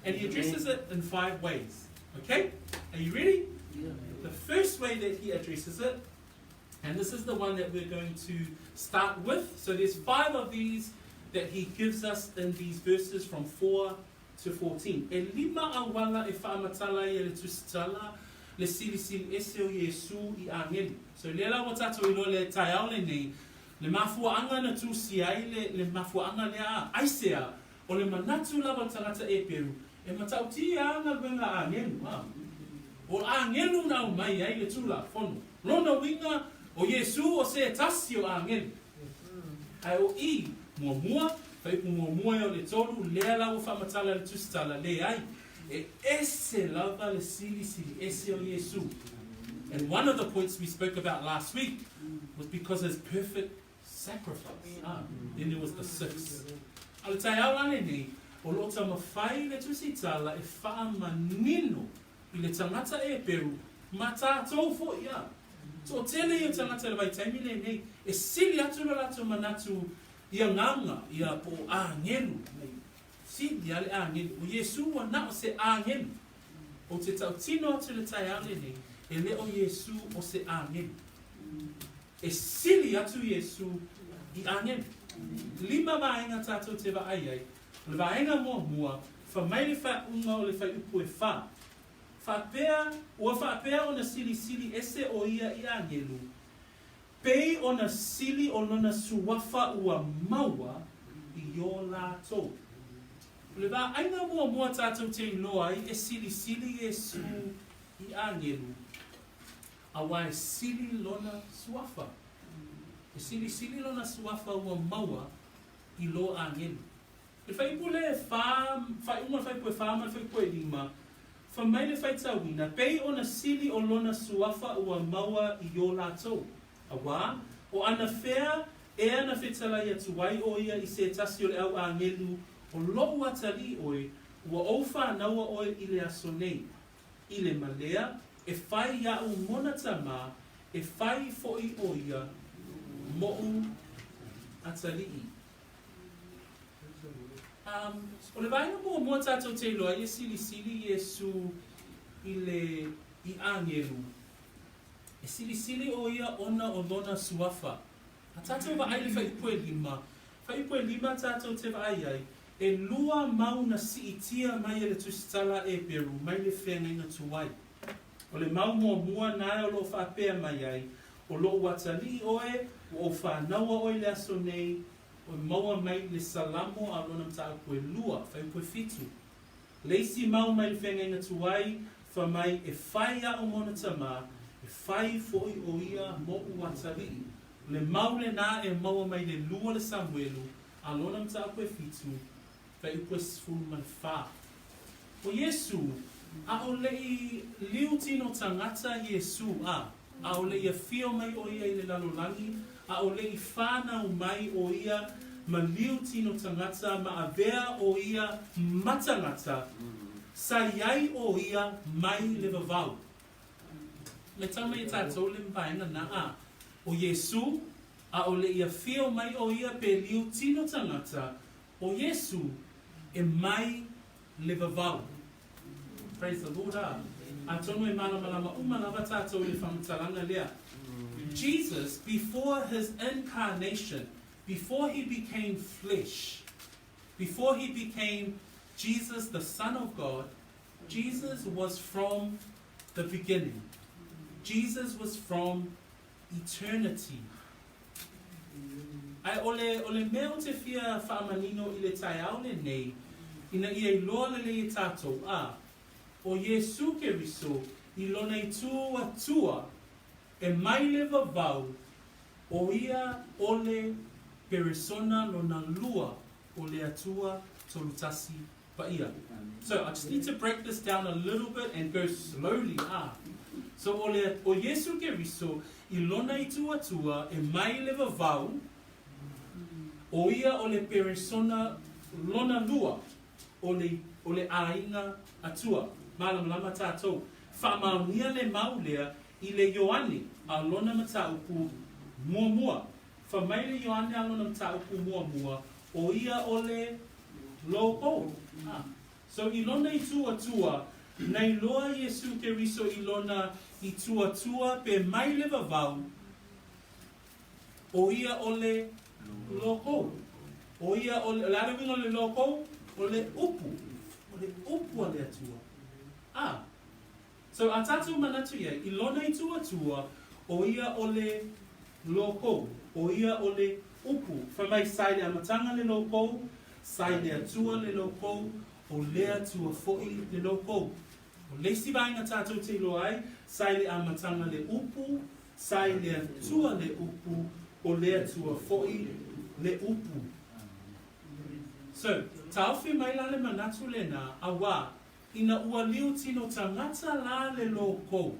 And he addresses it in five ways. Okay? Are you ready? Yeah. The first way that he addresses it, and this is the one that we're going to start with. So there's five of these that he gives us in these verses from 4 to 14. E lima auala e faamatala ai e le Tusitala le silisili ese o Iesu i agelu. So lea la ua tatou iloa le taeao lenei, le mafuaaga na tusia ai le, le mafuaaga lea a, aisea, o le manatu lava o le tagata Eperu, e matautia a galuega a agelu, a. O agelu na aumai ai le Tulafono. Lona uiga, o Iesu o se tasi o agelu. Ae o i, muamua, fuaiupu muamua e o le tolu, lea la ua faamatala e le Tusitala, leai, e ese lava le silisili ese o Iesu. And one of the points we spoke about last week was because his perfect sacrifice. Ah, then there was the six. A le taeao la lenei, o loo taumafai le Tusitala e faamanino i le tagata Eperu ma tatou foi, a. Toatele ia tagata i le vaitaimi lenei e sili atu lo latou manatu i agaga, ia po o agelu, mai sili a le agelu. O Iesu ua na o se agelu. Ou te tautino atu i le taeao lenei, e le o Iesu o se agelu. E sili atu Iesu i agelu. Lima vaega tatou te vaai ai. O le vaega muamua, fa mai le faaiuga o le fuaiupu e fa. Faapea, ua faapea ona silisili ese o ia i agelu, pei ona sili o lona suafa ua maua i o latou. O le vaaiga muamua tatou te iloa ai e silisili Iesu i agelu, aua e sili lona suafa. E silisili lona suafa ua maua i lo agelu. Le fuaiupu le fa, faaiuga o le fuaiupu e fa ma le fuaiupu e lima, fa mai le faitauina, pei ona sili o lona suafa ua maua i o latou. Auā, o anafea ea na fetalai atu ai o ia i se tasi o le au agelu o loʻu atalii oe, ua ou fanaua oe i le aso nei. I le malea, e fai iaʻu mona tamā, e fai foʻi o ia moʻu atalii. Um, o le vaega muamua tatou te iloa ai e silisili Iesu i le i agelu. E silisili o ia ona o lona suafa. A tatou vaai i le fuaiupu e lima, fuaiupu e lima tatou te vaai ai, e lua mau na siitia mai e le Tusitala a Eperu mai le feagaiga tuai. O le mau muamua nae o loo faapea mai ai, O loʻu atalii oe, ua ou fanaua oe i le aso nei, oe maua mai le Salamo a lona mataupu e lua, fuaiupu e fitu. Le isi mau mai le feagaiga tuai, fa mai e fai aʻu mona tamā, e fai foʻi o ia moʻu atalii. O le mau lenā e maua mai le lua le Samuelu a lona mataupu e fitu, fuaiupu e 14. O Iesu, ʻaʻole i liu tino tagata Iesu, a ʻaʻole i afio mai ʻo ia i le lalolagi, ʻaʻole i whanau mai ʻo ia ma liu tino tagata ma avea ʻo ia ma tagata, sa iai ʻo ia mai le vavau. Me tau mai e tatou le vaega na a o Iesu, ʻaʻole i afio mai ʻo ia pe liu tino tagata, o Iesu e mai le vavau. Praise the Lord a. Atonu e malamalama uma lava tatou i le faamatalaga lea. Jesus, before his incarnation, before he became flesh, before he became Jesus the Son of God, Jesus was from the beginning. Jesus was from eternity. Ae Ae o le, o le mea ou te fia faamanino i le taeao lenei, ina ia iloa lelei e tatou, a, ʻo Iesū Keriso i lona itu Atua e mai le vavau, ʻo ia ʻo le peresona lona lua o le Atua Tolutasi Paia. So, I just need to break this down a little bit and go slowly, ah. So, ʻo le, ʻo Iesū Keriso i lona itu Atua e mai le vavau, ʻo ia ʻo le peresona lona lua o le, o le ʻaiga Atua. Malamalama tatou. Faamaonia le mau lea i le Ioane a lona mataupu muamua. Fai mai le Ioane a lona mataupu muamua, ʻo ia ʻo le Logou. Ah. So i lona itu Atua, na iloa Iesū Keriso i lona itu Atua pe mai le vavau, ʻo ia ʻo le Logou. ʻO ia ʻo le, o le a le uiga o le Logou? ʻO le ʻUpu. ʻO le ʻUpu a le Atua. Ah. So a tatou manatu i ai, i lona itu Atua, ʻo ia ʻo le Logou, ʻo ia ʻo le ʻUpu. Fai mai, sa i le amataga le Logou, sa i le Atua le Logou, ʻo le Atua foʻi le Logou. ʻO le isi vaega tatou te iloa ai, sa i le amataga le ʻUpu, sa i le Atua le ʻUpu, ʻo le Atua foʻi le ʻUpu. So, taofi mai la le manatu lenā, auā, ina ua liu tino tagata la le Logou,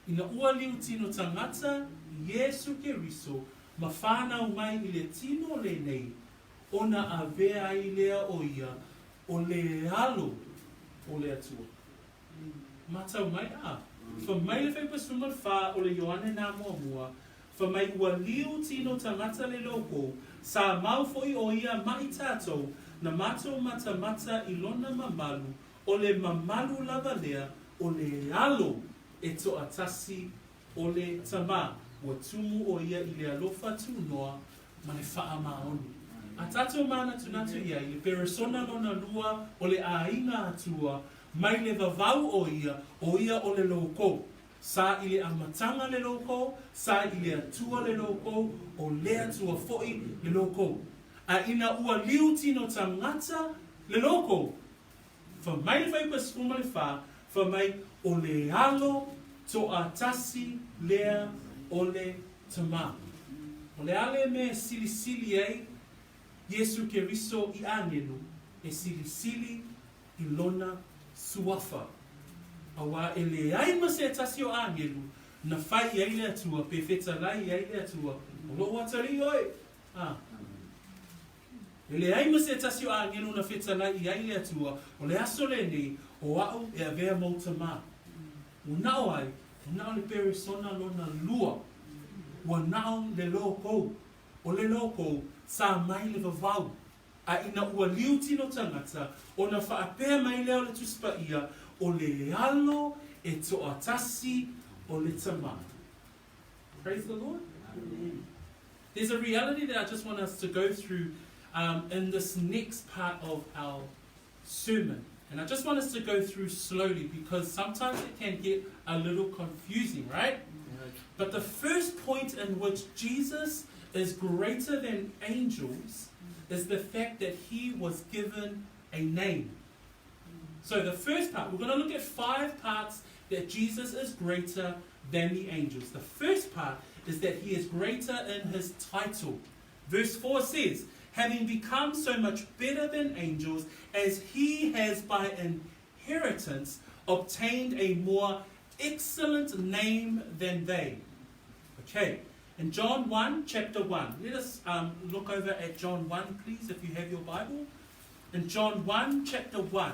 ina ua liu tino tagata Iesū Keriso ma whānau mai i le tino lenei, ona avea ai lea ʻo ia ʻo le Alo o le Atua. Matau mai, a, fai mai le Fuaiupu 14 o le Ioane nā muamua, fai mai ua liu tino tagata le Logou, sa mau foʻi ʻo ia ma i tatou, na matou matamata i lona mamalu, ʻo le mamalu lava lea o le Alo e toʻatasi o le Tamā, ua tumu ʻo ia i le alofa tunoa ma le faamaoni. A tatou mānatunatu i ai le peresona lona lua o le ʻaiga Atua, mai le vavau ʻo ia, ʻo ia ʻo le Logou. Sa i le amataga le Logou, sa i le Atua le Logou, ʻo le Atua foʻi le Logou. A ina ua liu tino tagata le Logou, fai mai le Fuaiupu 14, fai mai, ʻo le Alo toʻatasi lea o le Tamā. ʻO le a le mea e silisili ai Iesū Keriso i ʻānelu e silisili i lona suafa. Auā e leai ma se tasi o ʻānelu na fai i ai le Atua pe fetalai i ai le Atua, ʻO loʻu atalii ʻoe! A. E leai ma se tasi o ʻānelu na fetalai i ai le Atua, ʻo le aso lenei, ʻo aʻu e avea mou tamā. Ua naʻo ai, ua naʻo le peresona lona lua. Ua naʻo le Logou. ʻO le Logou, sa mai le vavau. A ina ua liu tino tagata, ona faapea mai lea o le Tusi Paia, ʻo le Alo e toʻatasi o le Tamā. Praise the Lord. Amen. There's a reality that I just want us to go through in this next part of our sermon. And I just want us to go through slowly because sometimes it can get a little confusing, right? But the first point in which Jesus is greater than angels is the fact that he was given a name. So the first part, we're going to look at five parts that Jesus is greater than the angels. The first part is that he is greater in his title. Verse 4 says, having become so much better than angels, as he has by inheritance obtained a more excellent name than they. Okay, in John 1, chapter 1. Let us look over at John 1, please, if you have your Bible. In John 1, chapter 1,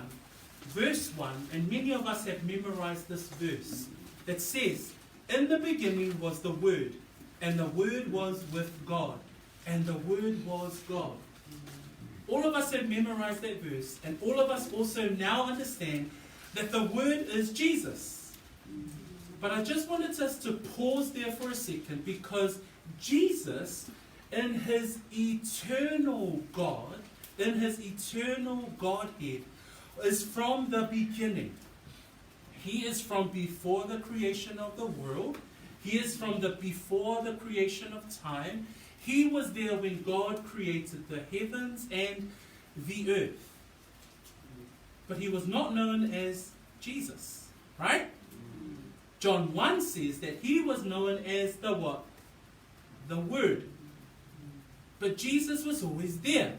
verse 1, and many of us have memorized this verse. It says, In the beginning was the Word, and the Word was with God, and the Word was God. All of us have memorized that verse, and all of us also now understand that the Word is Jesus. But I just wanted us to pause there for a second because Jesus, in his eternal God, in his eternal Godhead, is from the beginning. He is from before the creation of the world. He is from the before the creation of time. He was there when God created the heavens and the earth. But he was not known as Jesus, right? John 1 says that he was known as the what? The Word. But Jesus was always there.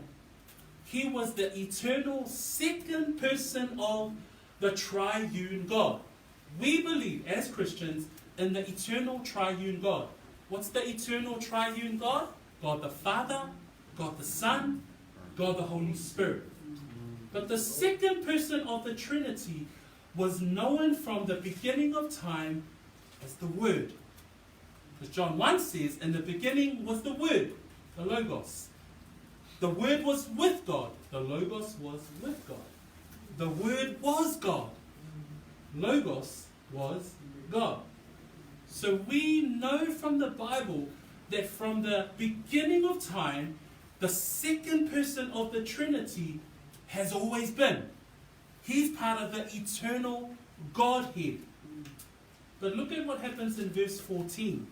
He was the eternal second person of the triune God. We believe as Christians in the eternal triune God. What's the eternal triune God? God the Father, God the Son, God the Holy Spirit. But the second person of the Trinity was known from the beginning of time as the Word. Because John 1 says, In the beginning was the Word, the Logos. The Word was with God. The Logos was with God. The Word was God. Logos was God. So we know from the Bible that from the beginning of time, the second person of the Trinity has always been. He's part of the eternal Godhead. But look at what happens in verse 14.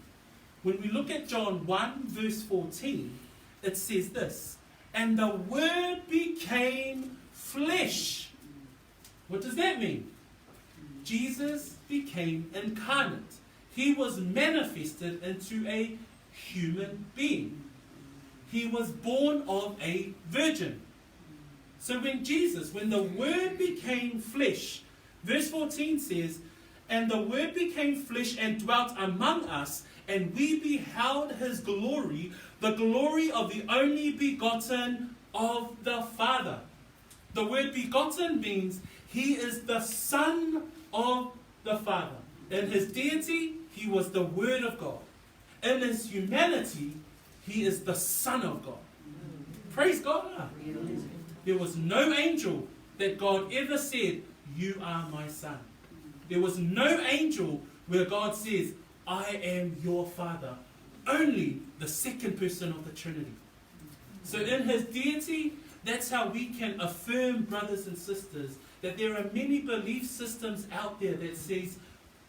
When we look at John 1, verse 14, it says this And the Word became flesh. What does that mean? Jesus became incarnate. He was manifested into a human being. He was born of a virgin. So when Jesus, when the Word became flesh, verse 14 says, And the Word became flesh and dwelt among us, and we beheld his glory, the glory of the only begotten of the Father. The word begotten means he is the Son of the Father. In his deity, he was the Word of God. In his humanity, he is the Son of God. Praise God. There was no angel that God ever said, You are my son. There was no angel where God says, I am your father. Only the second person of the Trinity. So in his deity, that's how we can affirm, brothers and sisters, that there are many belief systems out there that says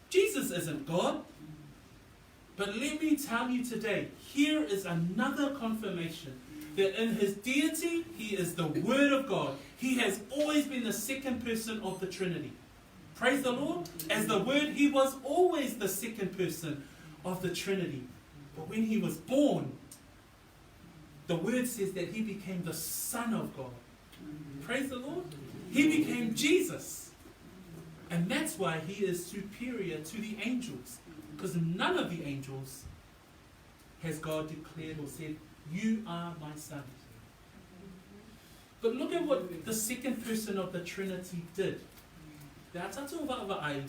Jesus isn't God. But let me tell you today, here is another confirmation that in his deity, he is the Word of God. He has always been the second person of the Trinity. Praise the Lord. As the Word, he was always the second person of the Trinity. But when he was born, the Word says that he became the Son of God. Praise the Lord. He became Jesus. And that's why he is superior to the angels. Because none of the angels has God declared or said, You are my son. But look at what the second person of the Trinity did. Le a tatou vaavaai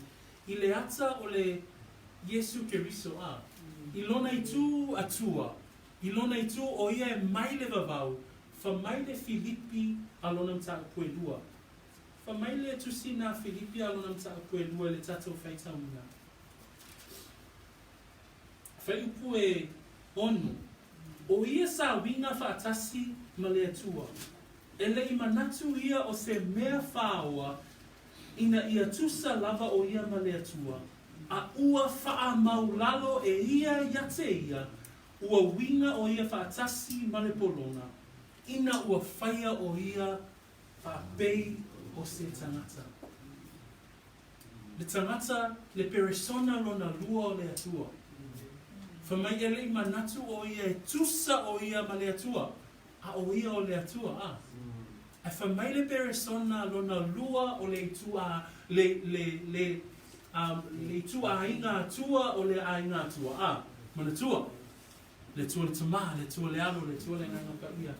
i le ata o le Iesu Keriso a, i lona itu Atua, i lona itu o ia e mai le vavau, fa mai le Filipi a lona mataupu e lua. Fa mai le tusi na Filipi a lona mataupu e lua i le tatou faitauina. Whaiupu e ono, O ia sa uiga faatasi ma le Atua, e le i manatu ia o se mea whāoa ina ia tusa lava o ia ma le Atua, a ua faamaulalo e ia ia te ia, ua uiga o ia faatasi ma le pologa, ina ua whaia o ia faapei o se tagata. Le tagata, le peresona lona lua o le Atua. Fai mai e le i manatu o ia e tusa o ia ma le Atua, a o ia o le Atua, a. Ae fai mai le peresona lona lua o le itu a, le, le, le, um, le ituaiga Atua o le aiga Atua, a. Manatua, le Atua le Tama, le Atua le Alo, le Atua le Agaga Paia.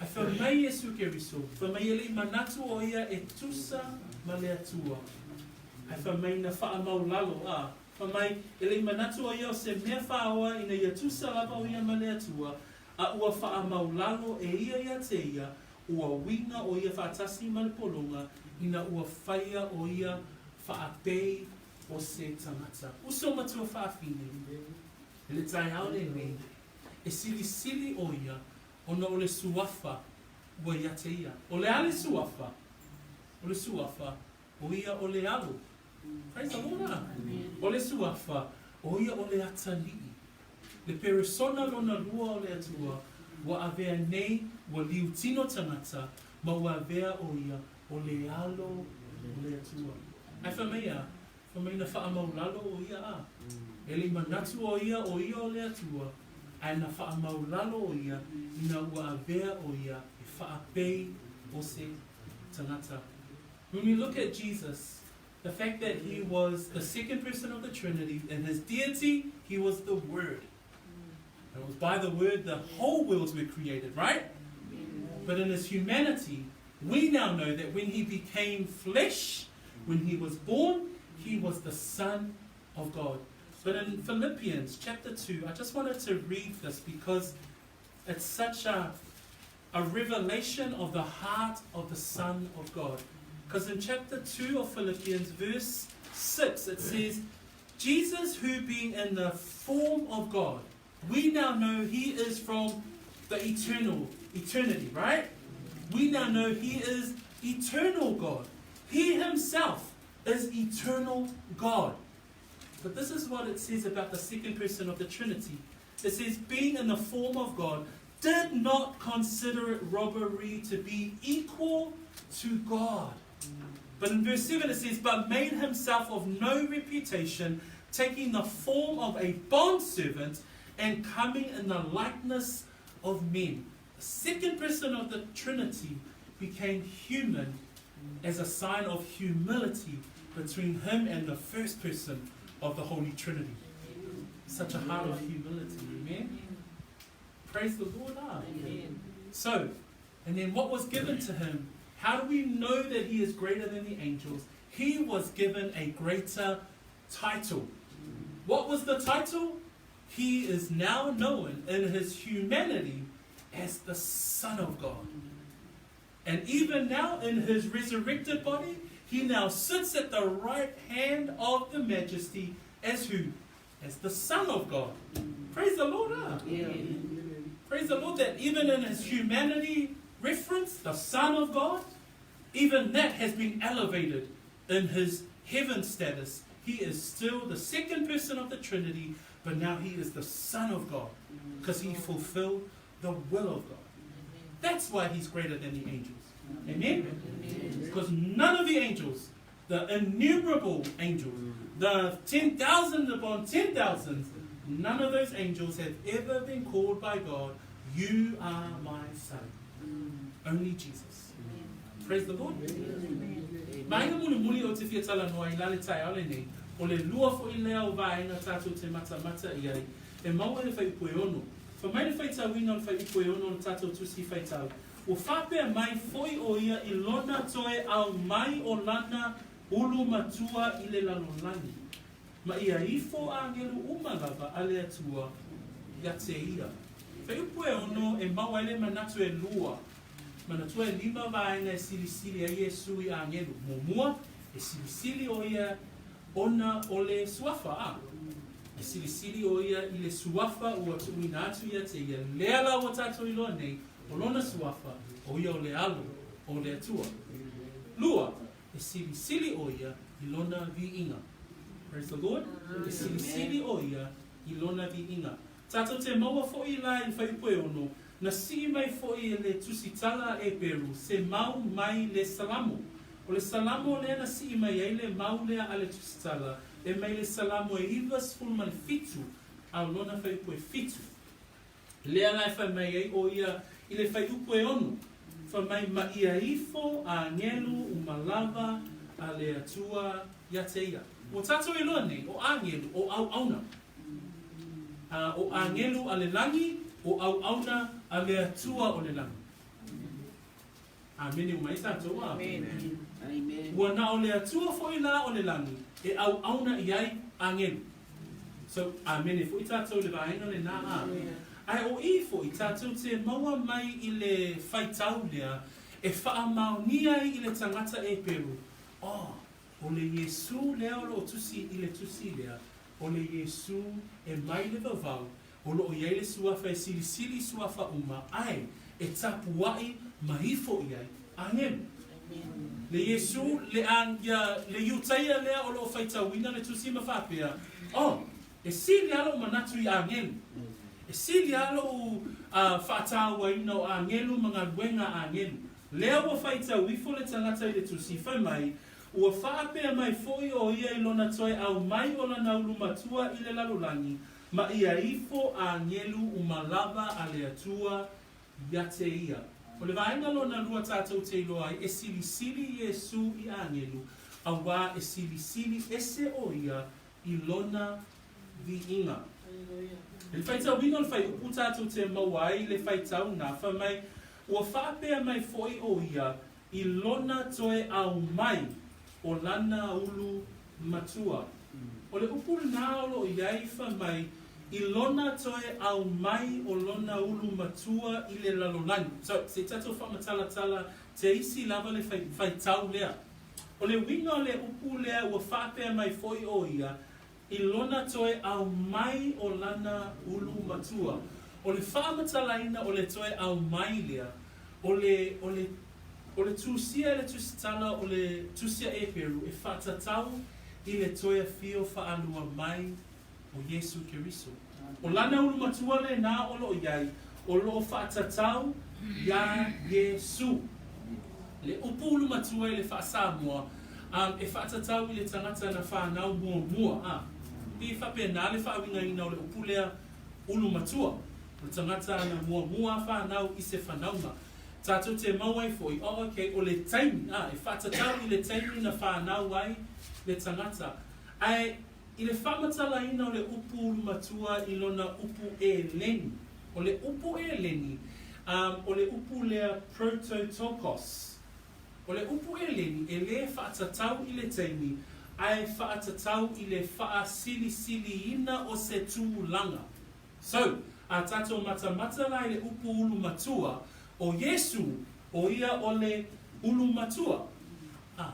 Ae fai mai Iesu Keriso, fai mai e le i manatu o ia e tusa ma le Atua. Ae fai mai na faamaulalo, a, fai mai, e le i manatu o ia o se mea faaoa ina ia tusa lava o ia ma le Atua, a ua faamaulalo e ia ia te ia, ua uiga o ia faatasi ma le pologa, ina ua faia o ia faapei o se tagata. Uso matua faafine, i le taeao lenei, e silisili o ia ona o le suafa ua ia te ia. O le a le suafa? O le suafa, o ia o le alo. Praise the Lord. O le suafa, o ia o le atalii. Le peresona lona lua o le Atua, ua avea nei ua liutino tagata, ma ua avea ʻo ia o le Alo o le Atua. Ae fai mai a? Fai mai na faamaulalo ʻo ia a? E le i manatu ʻo ia ʻo ia o le Atua, ae na faamaulalo ʻo ia ina ua avea ʻo ia e faapei o se tagata. When we look at Jesus, the fact that he was the second person of the Trinity, in his deity, he was the Word. And it was by the Word the whole worlds were created, right? But in his humanity, we now know that when he became flesh, when he was born, he was the Son of God. But in Philippians chapter 2, I just wanted to read this because it's such a, a revelation of the heart of the Son of God. Because in chapter 2 of Philippians, verse 6, it says, Jesus, who being in the form of God, we now know he is from the eternal eternity, right? We now know he is eternal God. He himself is eternal God. But this is what it says about the second person of the Trinity. It says, being in the form of God, did not consider it robbery to be equal to God. But in verse 7 it says, But made himself of no reputation, taking the form of a bondservant and coming in the likeness of men. The second person of the Trinity became human as a sign of humility between him and the first person of the Holy Trinity. Such a heart of humility, amen? Praise the Lord. Ah. Amen. So, and then what was given to him? How do we know that he is greater than the angels? He was given a greater title. What was the title? He is now known in his humanity as the Son of God. And even now, in his resurrected body, he now sits at the right hand of the majesty as who? As the Son of God. Praise the Lord. Ah. Yeah. Praise the Lord that even in his humanity reference, the Son of God, even that has been elevated in his heaven status. He is still the second person of the Trinity, but now he is the Son of God because he fulfilled the will of God. That's why he's greater than the angels. Amen? Because none of the angels, the innumerable angels, the 10,000 upon 10,000s, none of those angels have ever been called by God, You are my son. Only Jesus. Praise the Lord. Vaega mulimuli ou te fia talanoa i la le taeao lenei, o le lua foi lea o vaega tatou te matamata i ai, e maua i le fuaiupu e ono. Fai mai le faitauina o le fuaiupu e ono o le tatou Tusi Faitau, Ua faapea mai foi ʻo ia i lona toe ao mai o lana ulu matua i le lalolagi, ma ia ifo agelu uma lava a le Atua ia te ia. Fuaiupu e ono e maua ai le manatu e lua, manatua e lima vaega e silisili ai Iesū i agelu. Muamua, e silisili ʻo ia ona o le suafa, a e silisili ʻo ia i le suafa ua tuuina atu ia te ia. Lea la ua tatou iloa nei, o lona suafa, ʻo ia o le Alo o le Atua. Lua, e silisili ʻo ia i lona viiga. Praise the Lord. E silisili ʻo ia i lona viiga. Tatou te maua foi la i le fuaiupu e ono, na sii mai foi e le tusitala a Eperu se mau mai le Salamo. O le Salamo lea na sii mai ai le mau lea a le tusitala, e mai le Salamo e 97 a o lona fuaiupu e fitu. Lea la e fai mai ai ʻo ia i le fuaiupu e ono, fai mai ma ia ifo a agelu uma lava a le Atua ia te ia. Ua tatou iloa nei, o agelu, o auauna. A o agelu a le lagi, o auauna a le Atua o le lagi. Amene uma ai tatou, a? Ua na o le Atua foi la o le lagi e auauna i ai agelu. So, amene foi tatou i le vaega lenā, a? Ae o i foi tatou te maua mai i le faitau lea e faamaonia ai i le tagata Eperu, oh, o le Iesū lea o lo o tusi i le tusi lea, o le Iesū e mai le vavau, o lo o i ai le suafa e silisili i suafa uma, ae e tapuaʻi ma ifo i ai agelu. Le Iesū, le a, ia, le Iutaia lea o lo o faitauina le tusi ma faapea, Oh! E sili lava lou manatu i agelu. E sili lava lou faatauaina o agelu ma galuega a agelu. Lea ua faitau ifo le tagata i le tusi, fai mai, Ua faapea mai foi ʻo ia i lona toe ʻau mai o lana ulu matua i le lalolagi, ma ia ifo agelu uma lava a le Atua ia te ia. O le vaega lona lua tatou te iloa ai, e silisili Iesū i agelu, auā e silisili ese ʻo ia i lona viiga. I le faitauina o le fuaiupu tatou te maua ai le faitau na, fai mai, Ua faapea mai foi ʻo ia i lona toe ʻau mai o lana ulu matua. O le upu lenā o lo o i ai, fai mai, i lona toe ʻau mai o lona ulu matua i le lalolagi. So, se i tatou faamatalatala te isi lava le faitau lea. O le uiga o le upu lea ua faapea mai foi ʻo ia i lona toe ʻau mai o lana ulu matua. O le faamatalaina o le toe ʻau mai lea, o le, o le, o le tusia e le tusitala o le Tusi a Eperu e faatatau i le toe afio faalua mai o Iesu Keriso. O lana ulu matua lenā o lo o i ai, o lo o faatatau iā Iesu. Le upu ulu matua i le faa-Samoa, e faatatau i le tagata na fanau muamua, a. Pei e faapena le faauigaina o le upu lea ulu matua, o le tagata na muamua fanau i se fanauga. Tatou te maua ai foi, oh okay, o le taimi, a, e faatatau i le taimi na fanau ai le tagata. Ae i le faamatalaina o le upu ulu matua i lona upu Eleni, o le upu Eleni, o le upu lea prototokos. O le upu Eleni e lē faatatau i le taimi, ae faatatau i le faasilisiliina o se tulaga. So, a tatou matamata la i le upu ulu matua, ʻo Iesū, ʻo ia o le ulu matua. A,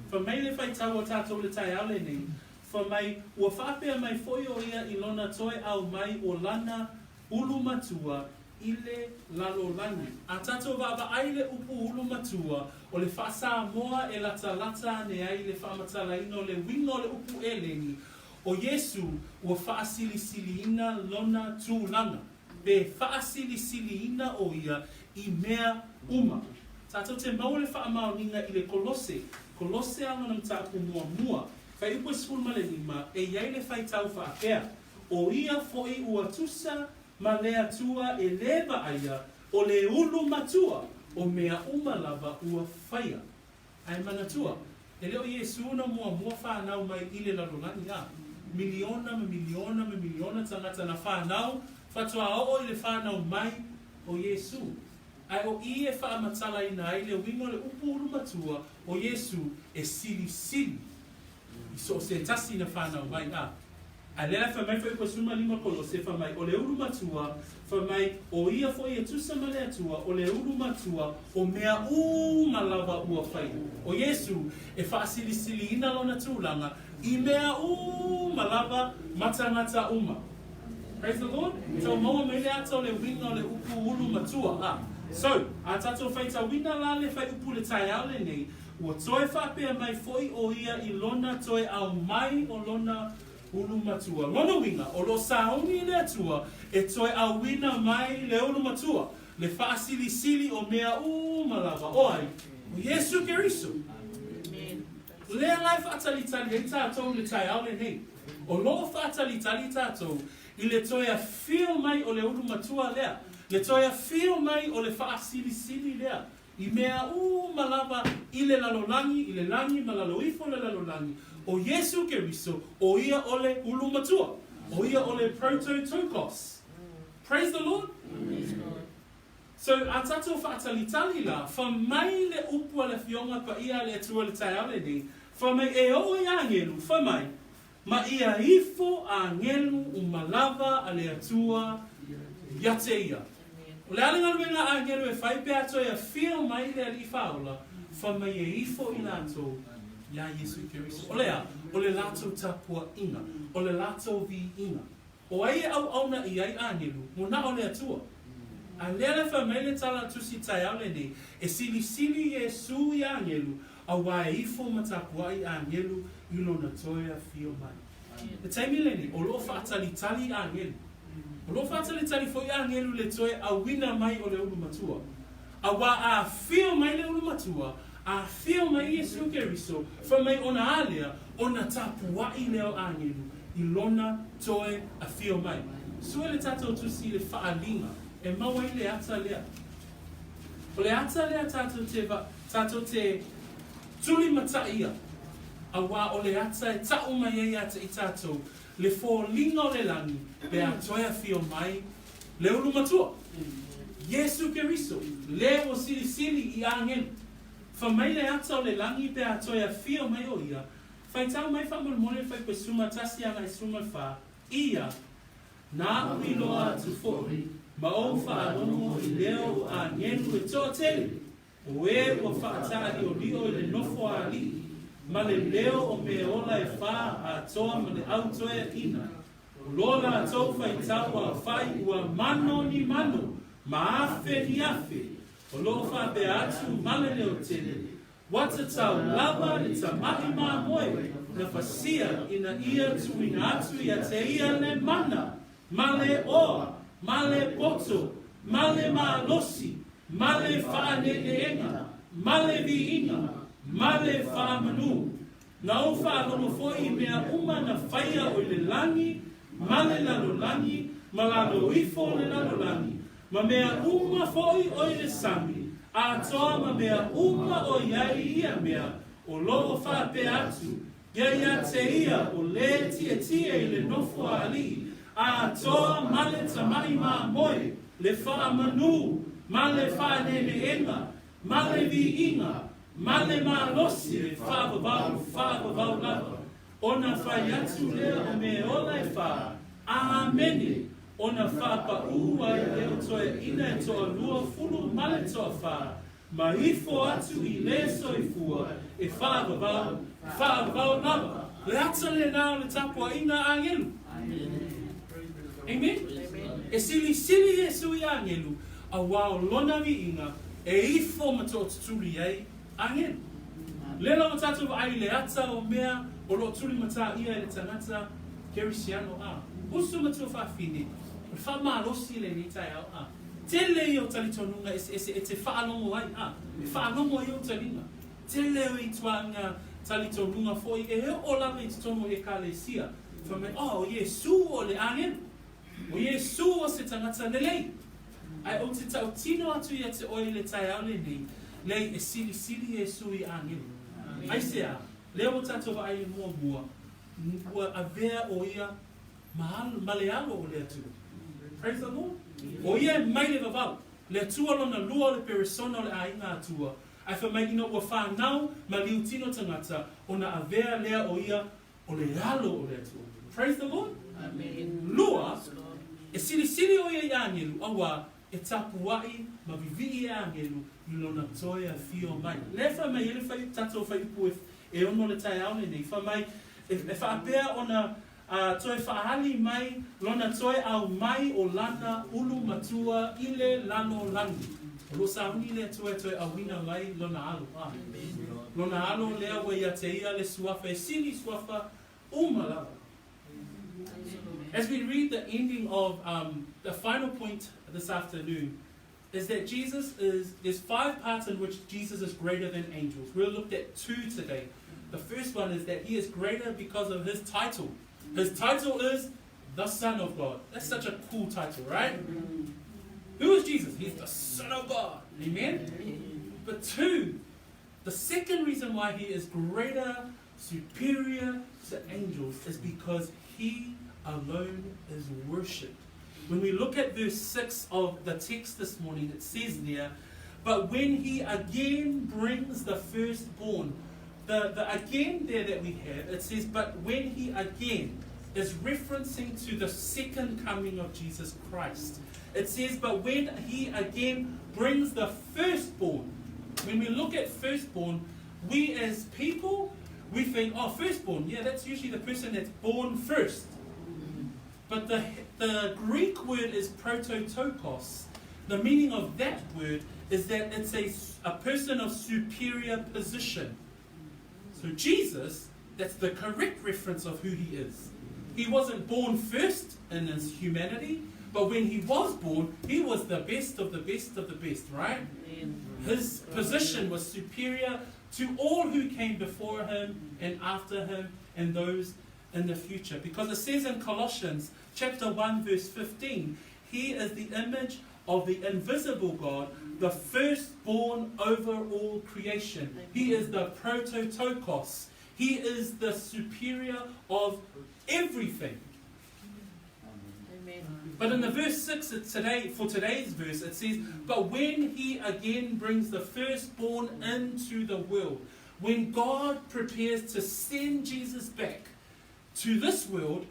fai mai le faitau o tatou i le taeao lenei, fai mai, ua faapea mai foi ʻo ia i lona toe ʻau mai o lana ulu matua i le lalolagi. A tatou vaavaai le upu ulu matua, o le faa-Samoa e latalata ane ai le faamatalaina o le uiga o le upu Eleni, ʻo Iesū ua faasilisiliina lona tulaga, pe faasilisiliina ʻo ia i mea uma. Tatou te maua le faamaoniga i le Kolose, Kolose a lona mataupu muamua, fuaiupu e 15, e i ai le faitau faapea, ʻO ia foi ua tusa ma le Atua e lē vaaia, o le ulu matua o mea uma lava ua faia. Ae manatua, e le o Iesū na muamua fanau mai i le lalolagi, a miliona ma miliona ma miliona tagata na fanau faatoa oo i le fanau mai o Iesū. Ae o i e faamatalaina ai le uiga o le upu ulu matua o Iesū e silisili i so o se tasi na fanau mai, a. Ae lea fai mai fuaiupu e 15 Kolose, fai mai, o le ulu matua, fai mai, o ia foi e tusa ma le Atua, o le ulu matua, o mea uma lava ua faia. O Iesu e faasilisiliina lona tulaga i mea uma lava ma tagata uma. Praise the Lord. Tau maua mai le ata o le uiga o le upu ulu matua, a. So, a tatou faitauina la le fuaiupu i le taeao lenei, Ua toe faapea mai foi ʻo ia i lona toe ʻau mai o lona ulu matua. Lona uiga, o lo o sauni i le Atua e toe ʻauina mai le ulu matua, le faasilisili o mea uma lava, ʻo ai? ʻO Iesū Keriso. Lea la e faatalitali ai tatou i le taeao lenei. O lo o faatalitali tatou i le toe afio mai o le ulu matua lea, le toe afio mai o le faasilisili lea I mea uma lava i le lalolagi, i le lagi ma lalo ifo o le lalolagi, ʻo Iesū Keriso, ʻo ia o le ulu matua, ʻo ia o le prototokos. Praise the Lord! So, a tatou faatalitali la, fai mai le upu a le Afioga Paia a le Atua i le taeao lenei, fai mai e oo i agelu, fai mai, Ma ia ifo agelu uma lava a le Atua ia te ia. O le a le galuega a agelu e fai pe a toe afio mai le Alii Faaola, fai mai e ifo i latou iā Iesu Keriso. O le a? O le latou tapuaiga, o le latou viiga. O ai e auauna i ai agelu? Manao le Atua. A lea la fai mai le tala tusi taeao lenei, e silisili Iesu i agelu, auā e ifo ma tapuai agelu i lona toe afio mai. Le taimi lenei, o lo o faatalitali agelu. O lo o faatalitali foi agelu i le toe auina mai o le ulu matua. Auā a afio mai le ulu matua, a afio mai Iesu Keriso, fai mai ona a lea, ona tapuaʻi lea o agelu i lona toe afio mai. Sue le tatou tusi i le faaliga e maua ai le ata lea. O le ata lea tatou te, tatou te tulimataʻi ia, auā o le ata e taʻu mai ai ia te i tatou le foliga o le lagi pe a toe afio mai le ulu matua, Iesu Keriso, le ua silisili i agelu. Fai mai le ata o le lagi pe a toe afio mai o ia, faitau mai faamolemole le Fuaipesuma 1-14, ia, Na aʻu iloa atu foi, ma ou faalogo i leo o agelu e toatele, o e ua faataaliolio i le nofo a alii, ma le leo o meaola e fā atoa ma le au toeaina, o lo latou faitau aofai ua mano ni mano, ma afe ni afe, o lo o faapea atu ma le leo tele, Ua tatau lava le tamaʻi mamoe na fasia ina ia tuuina atu ia te ia le mana, ma le oa, ma le poto, ma le malosi, ma le faaneeneega, ma le viiga, ma le faamanu. Na ou faalogo foi i mea uma na faia o i le lagi, ma le lalolagi, ma lalo ifo o le lalolagi, ma mea uma foi o i le sami, atoa ma mea uma o i ai i ia mea, o lo o faapea atu, Ia ia te ia o lē tietie i le nofo a alii, atoa ma le tamaʻi mamoe, le faamanū, ma le faaneeneega, ma le viiga, ma le malosi e faavavau, faavavau lava. Ona fai atu lea o meaola e fā, Āmene! Ona faapaʻū ai lea o toeaina e toalua fulu ma le toafā, ma ifo atu i le soifua e faavavau, faavavau lava. Le ata lenā o le tapuaiga a agelu. Amen. E silisili Iesu i agelu, auā o lona viiga e ifo ma tootutuli ai agelu. Lea la ua tatou vaai i le ata o mea o lo o tulimatā ʻia e le tagata Kerisiano a uso ma tuafafine, o le faamalosi lenei taeao a tele ia o talitonuga eseese e te faalogo ai a e faalogo ai ou taliga. Tele o ituaiga talitonuga foi e oo lava i totonu o Ekalesia, fai mai, Oh, o Iesu o le agelu. O Iesu o se tagata lelei. Ae ou te tautino atu ia te oe i le taeao lenei, leai e silisili Iesu i agelu. Aisea? Lea ua tatou vaai i le muamua, ua avea o ia ma, ma le alo o le Atua. Praise the Lord. O ia e mai le vavau. Le Atua lona lua o le peresona o le aiga Atua. Ae fai mai ina ua fanau ma liutino tagata, ona avea lea o ia o le alo o le Atua. Praise the Lord. Amen. Lua, e silisili o ia i agelu, auā e tapuaʻi ma vivii e agelu i lona toe afio mai. Lea fai mai ai le fai, tatou fuaiupu e, e ono le taeao lenei, fai mai, e, e faapea ona a, toe faaali mai lona toe aumai o lana ulu matua i le lalolagi. O lo o sauni le Atua e toe auina mai lona alo. A. Lona alo lea ua ia te ia le suafa e sili suafa uma lava. As we read the ending of um, the final point this afternoon, is that Jesus is, there's five parts in which Jesus is greater than angels. We'll looked at two today. The first one is that he is greater because of his title. His title is the Son of God. That's such a cool title, right? Who is Jesus? He's the Son of God. Amen? But two, the second reason why he is greater, superior to angels is because he alone is worshipped. When we look at verse 6 of the text this morning, it says there, But when he again brings the firstborn, the, the again there that we have, it says, But when he again is referencing to the second coming of Jesus Christ. It says, But when he again brings the firstborn, when we look at firstborn, we as people, we think, oh, firstborn, yeah, that's usually the person that's born first. But the, the Greek word is prototokos. The meaning of that word is that it's a, a person of superior position. So Jesus, that's the correct reference of who he is. He wasn't born first in his humanity, but when he was born, he was the best of the best of the best, right? His position was superior to all who came before him and after him and those in the future. Because it says in Colossians chapter 1 verse 15, he is the image of the invisible God, the firstborn over all creation. He is the prototokos. He is the superior of everything. Amen. But in the verse 6 it today, for today's verse, it says, But when he again brings the firstborn into the world, when God prepares to send Jesus back to this world,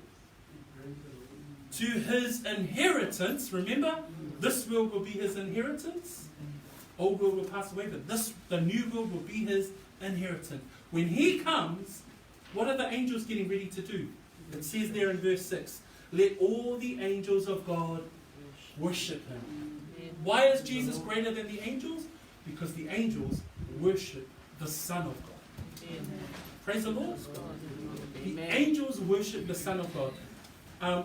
to his inheritance, remember, this world will be his inheritance. Old world will pass away, but this the new world will be his inheritance. When he comes, what are the angels getting ready to do? It says there in verse 6, let all the angels of God worship him. Why is Jesus greater than the angels? Because the angels worship the Son of God. Amen. Praise the Lord. The Amen. angels worship the Son of God.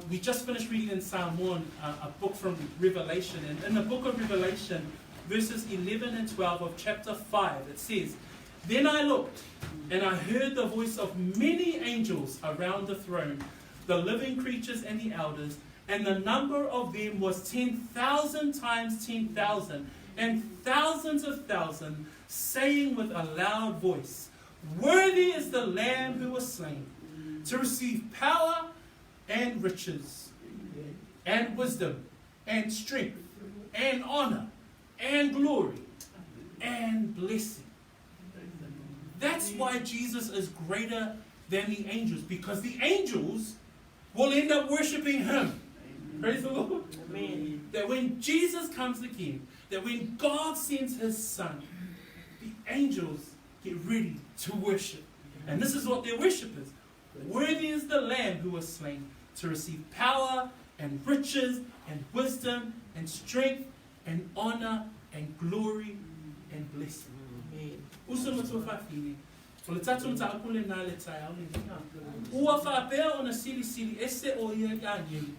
We just finished reading in Psalm 1, a book from Revelation. And in the book of Revelation, verses 11 and 12 of chapter 5, it says, Then I looked, and I heard the voice of many angels around the throne, the living creatures and the elders, and the number of them was 10,000 times 10,000, and thousands of thousands, saying with a loud voice, Worthy is the Lamb who was slain, to receive power and riches, and wisdom, and strength, and honor, and glory, and blessing. That's why Jesus is greater than the angels, because the angels will end up worshiping him. Praise the Lord. Amen. That when Jesus comes again, that when God sends his Son, the angels get ready to worship. And this is what their worship is. Worthy is the Lamb who was slain to receive power and riches and wisdom and strength and honor and glory and blessing. Amen. Uso matua whawhine, o le tātou mataupu le nā le taeao le ringa. Ua whaapea ona silisili ese o ia i angeli,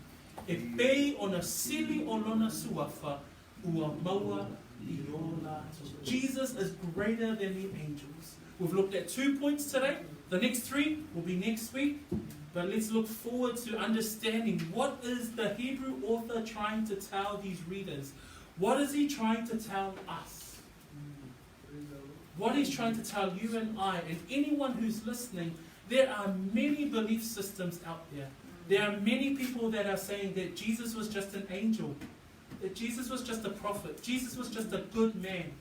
e pei ona sili o lona suafa, ua maua i o lātou. Jesus is greater than the angels. We've looked at 2 points today. The next 3 will be next week. But let's look forward to understanding what is the Hebrew author trying to tell these readers. What is he trying to tell us? What he's trying to tell you and I and anyone who's listening, there are many belief systems out there. There are many people that are saying that Jesus was just an angel, that Jesus was just a prophet, Jesus was just a good man.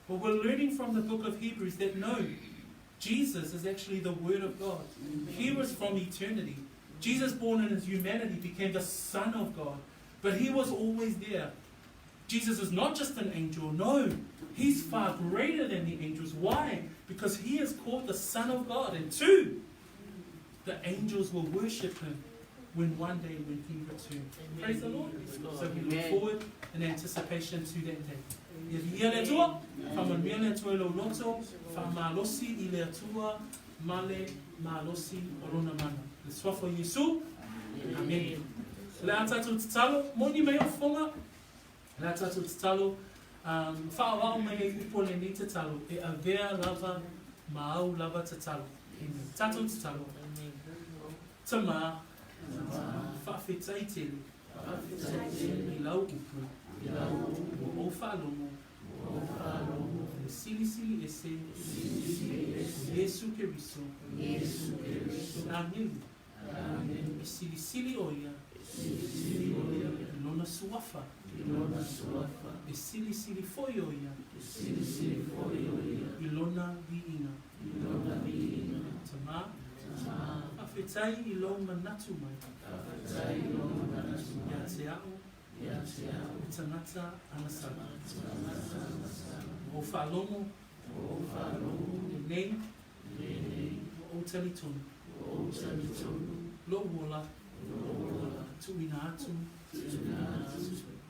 But we're learning from the book of Hebrews that no, Jesus is actually the Word of God. He was from eternity. Jesus, born in his humanity, became the Son of God. But he was always there. Jesus is not just an angel. No, he's far greater than the angels. Why? Because he is called the Son of God. And 2, the angels will worship him when one day when he returns. Amen. Praise the Lord. So we look Amen. forward in anticipation to that day. Ia via le Atua, whamanuia le Atua i lou loto, whamalosi i le Atua, male malosi o lona mana. Le suafa o Iesu. Amen. Le a tātou tatalo, moni mai o whonga. Le a tātou tatalo, whaawao mai e upo le nei tatalo, e avea lava, maau lava tatalo. Amen. Tātou tatalo. Amen. Tama, whaawhetai tele, i lau upu, o o whalomo, le silisili ese, o Yesu Keriso, Angelu, e silisili o ia, i lona suafa, e silisili foi o ia, i lona viina. Tama, whawhetai i lou manatu mai, ia te ao, e tangata anasala. O whalomo, le nei, o talitonu, lo wola, tuina atu,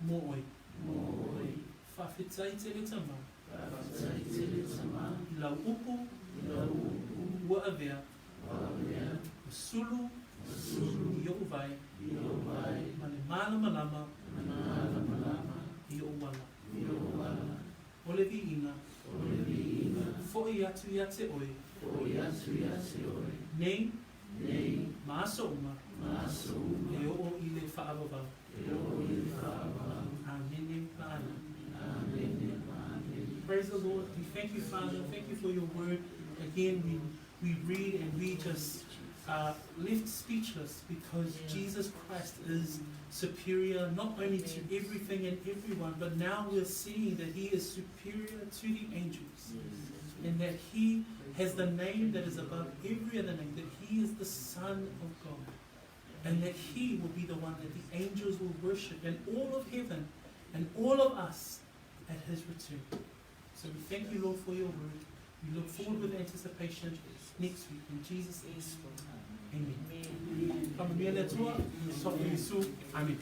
mō oi. Whawhetai te le tama, i lau upu, ua avea, o sulu, I ou vae. Ma le malamalama. I ou ala. O le viiga. Foi atu ia te oe. Nei. Ma aso uma. E oo i le faavavau. Amene ma amene. Praise the Lord. We thank you, Father. Thank you for your word. Again, we read and we just left speechless because Jesus Christ is superior not only to everything and everyone, but now we're seeing that he is superior to the angels and that he has the name that is above every other name, that he is the Son of God, and that he will be the one that the angels will worship, and all of heaven and all of us at his return. So we thank you, Lord, for your word. We look forward with anticipation next week. In Jesus' name, amen. Faamanuia le Atua, Iesu. Amen.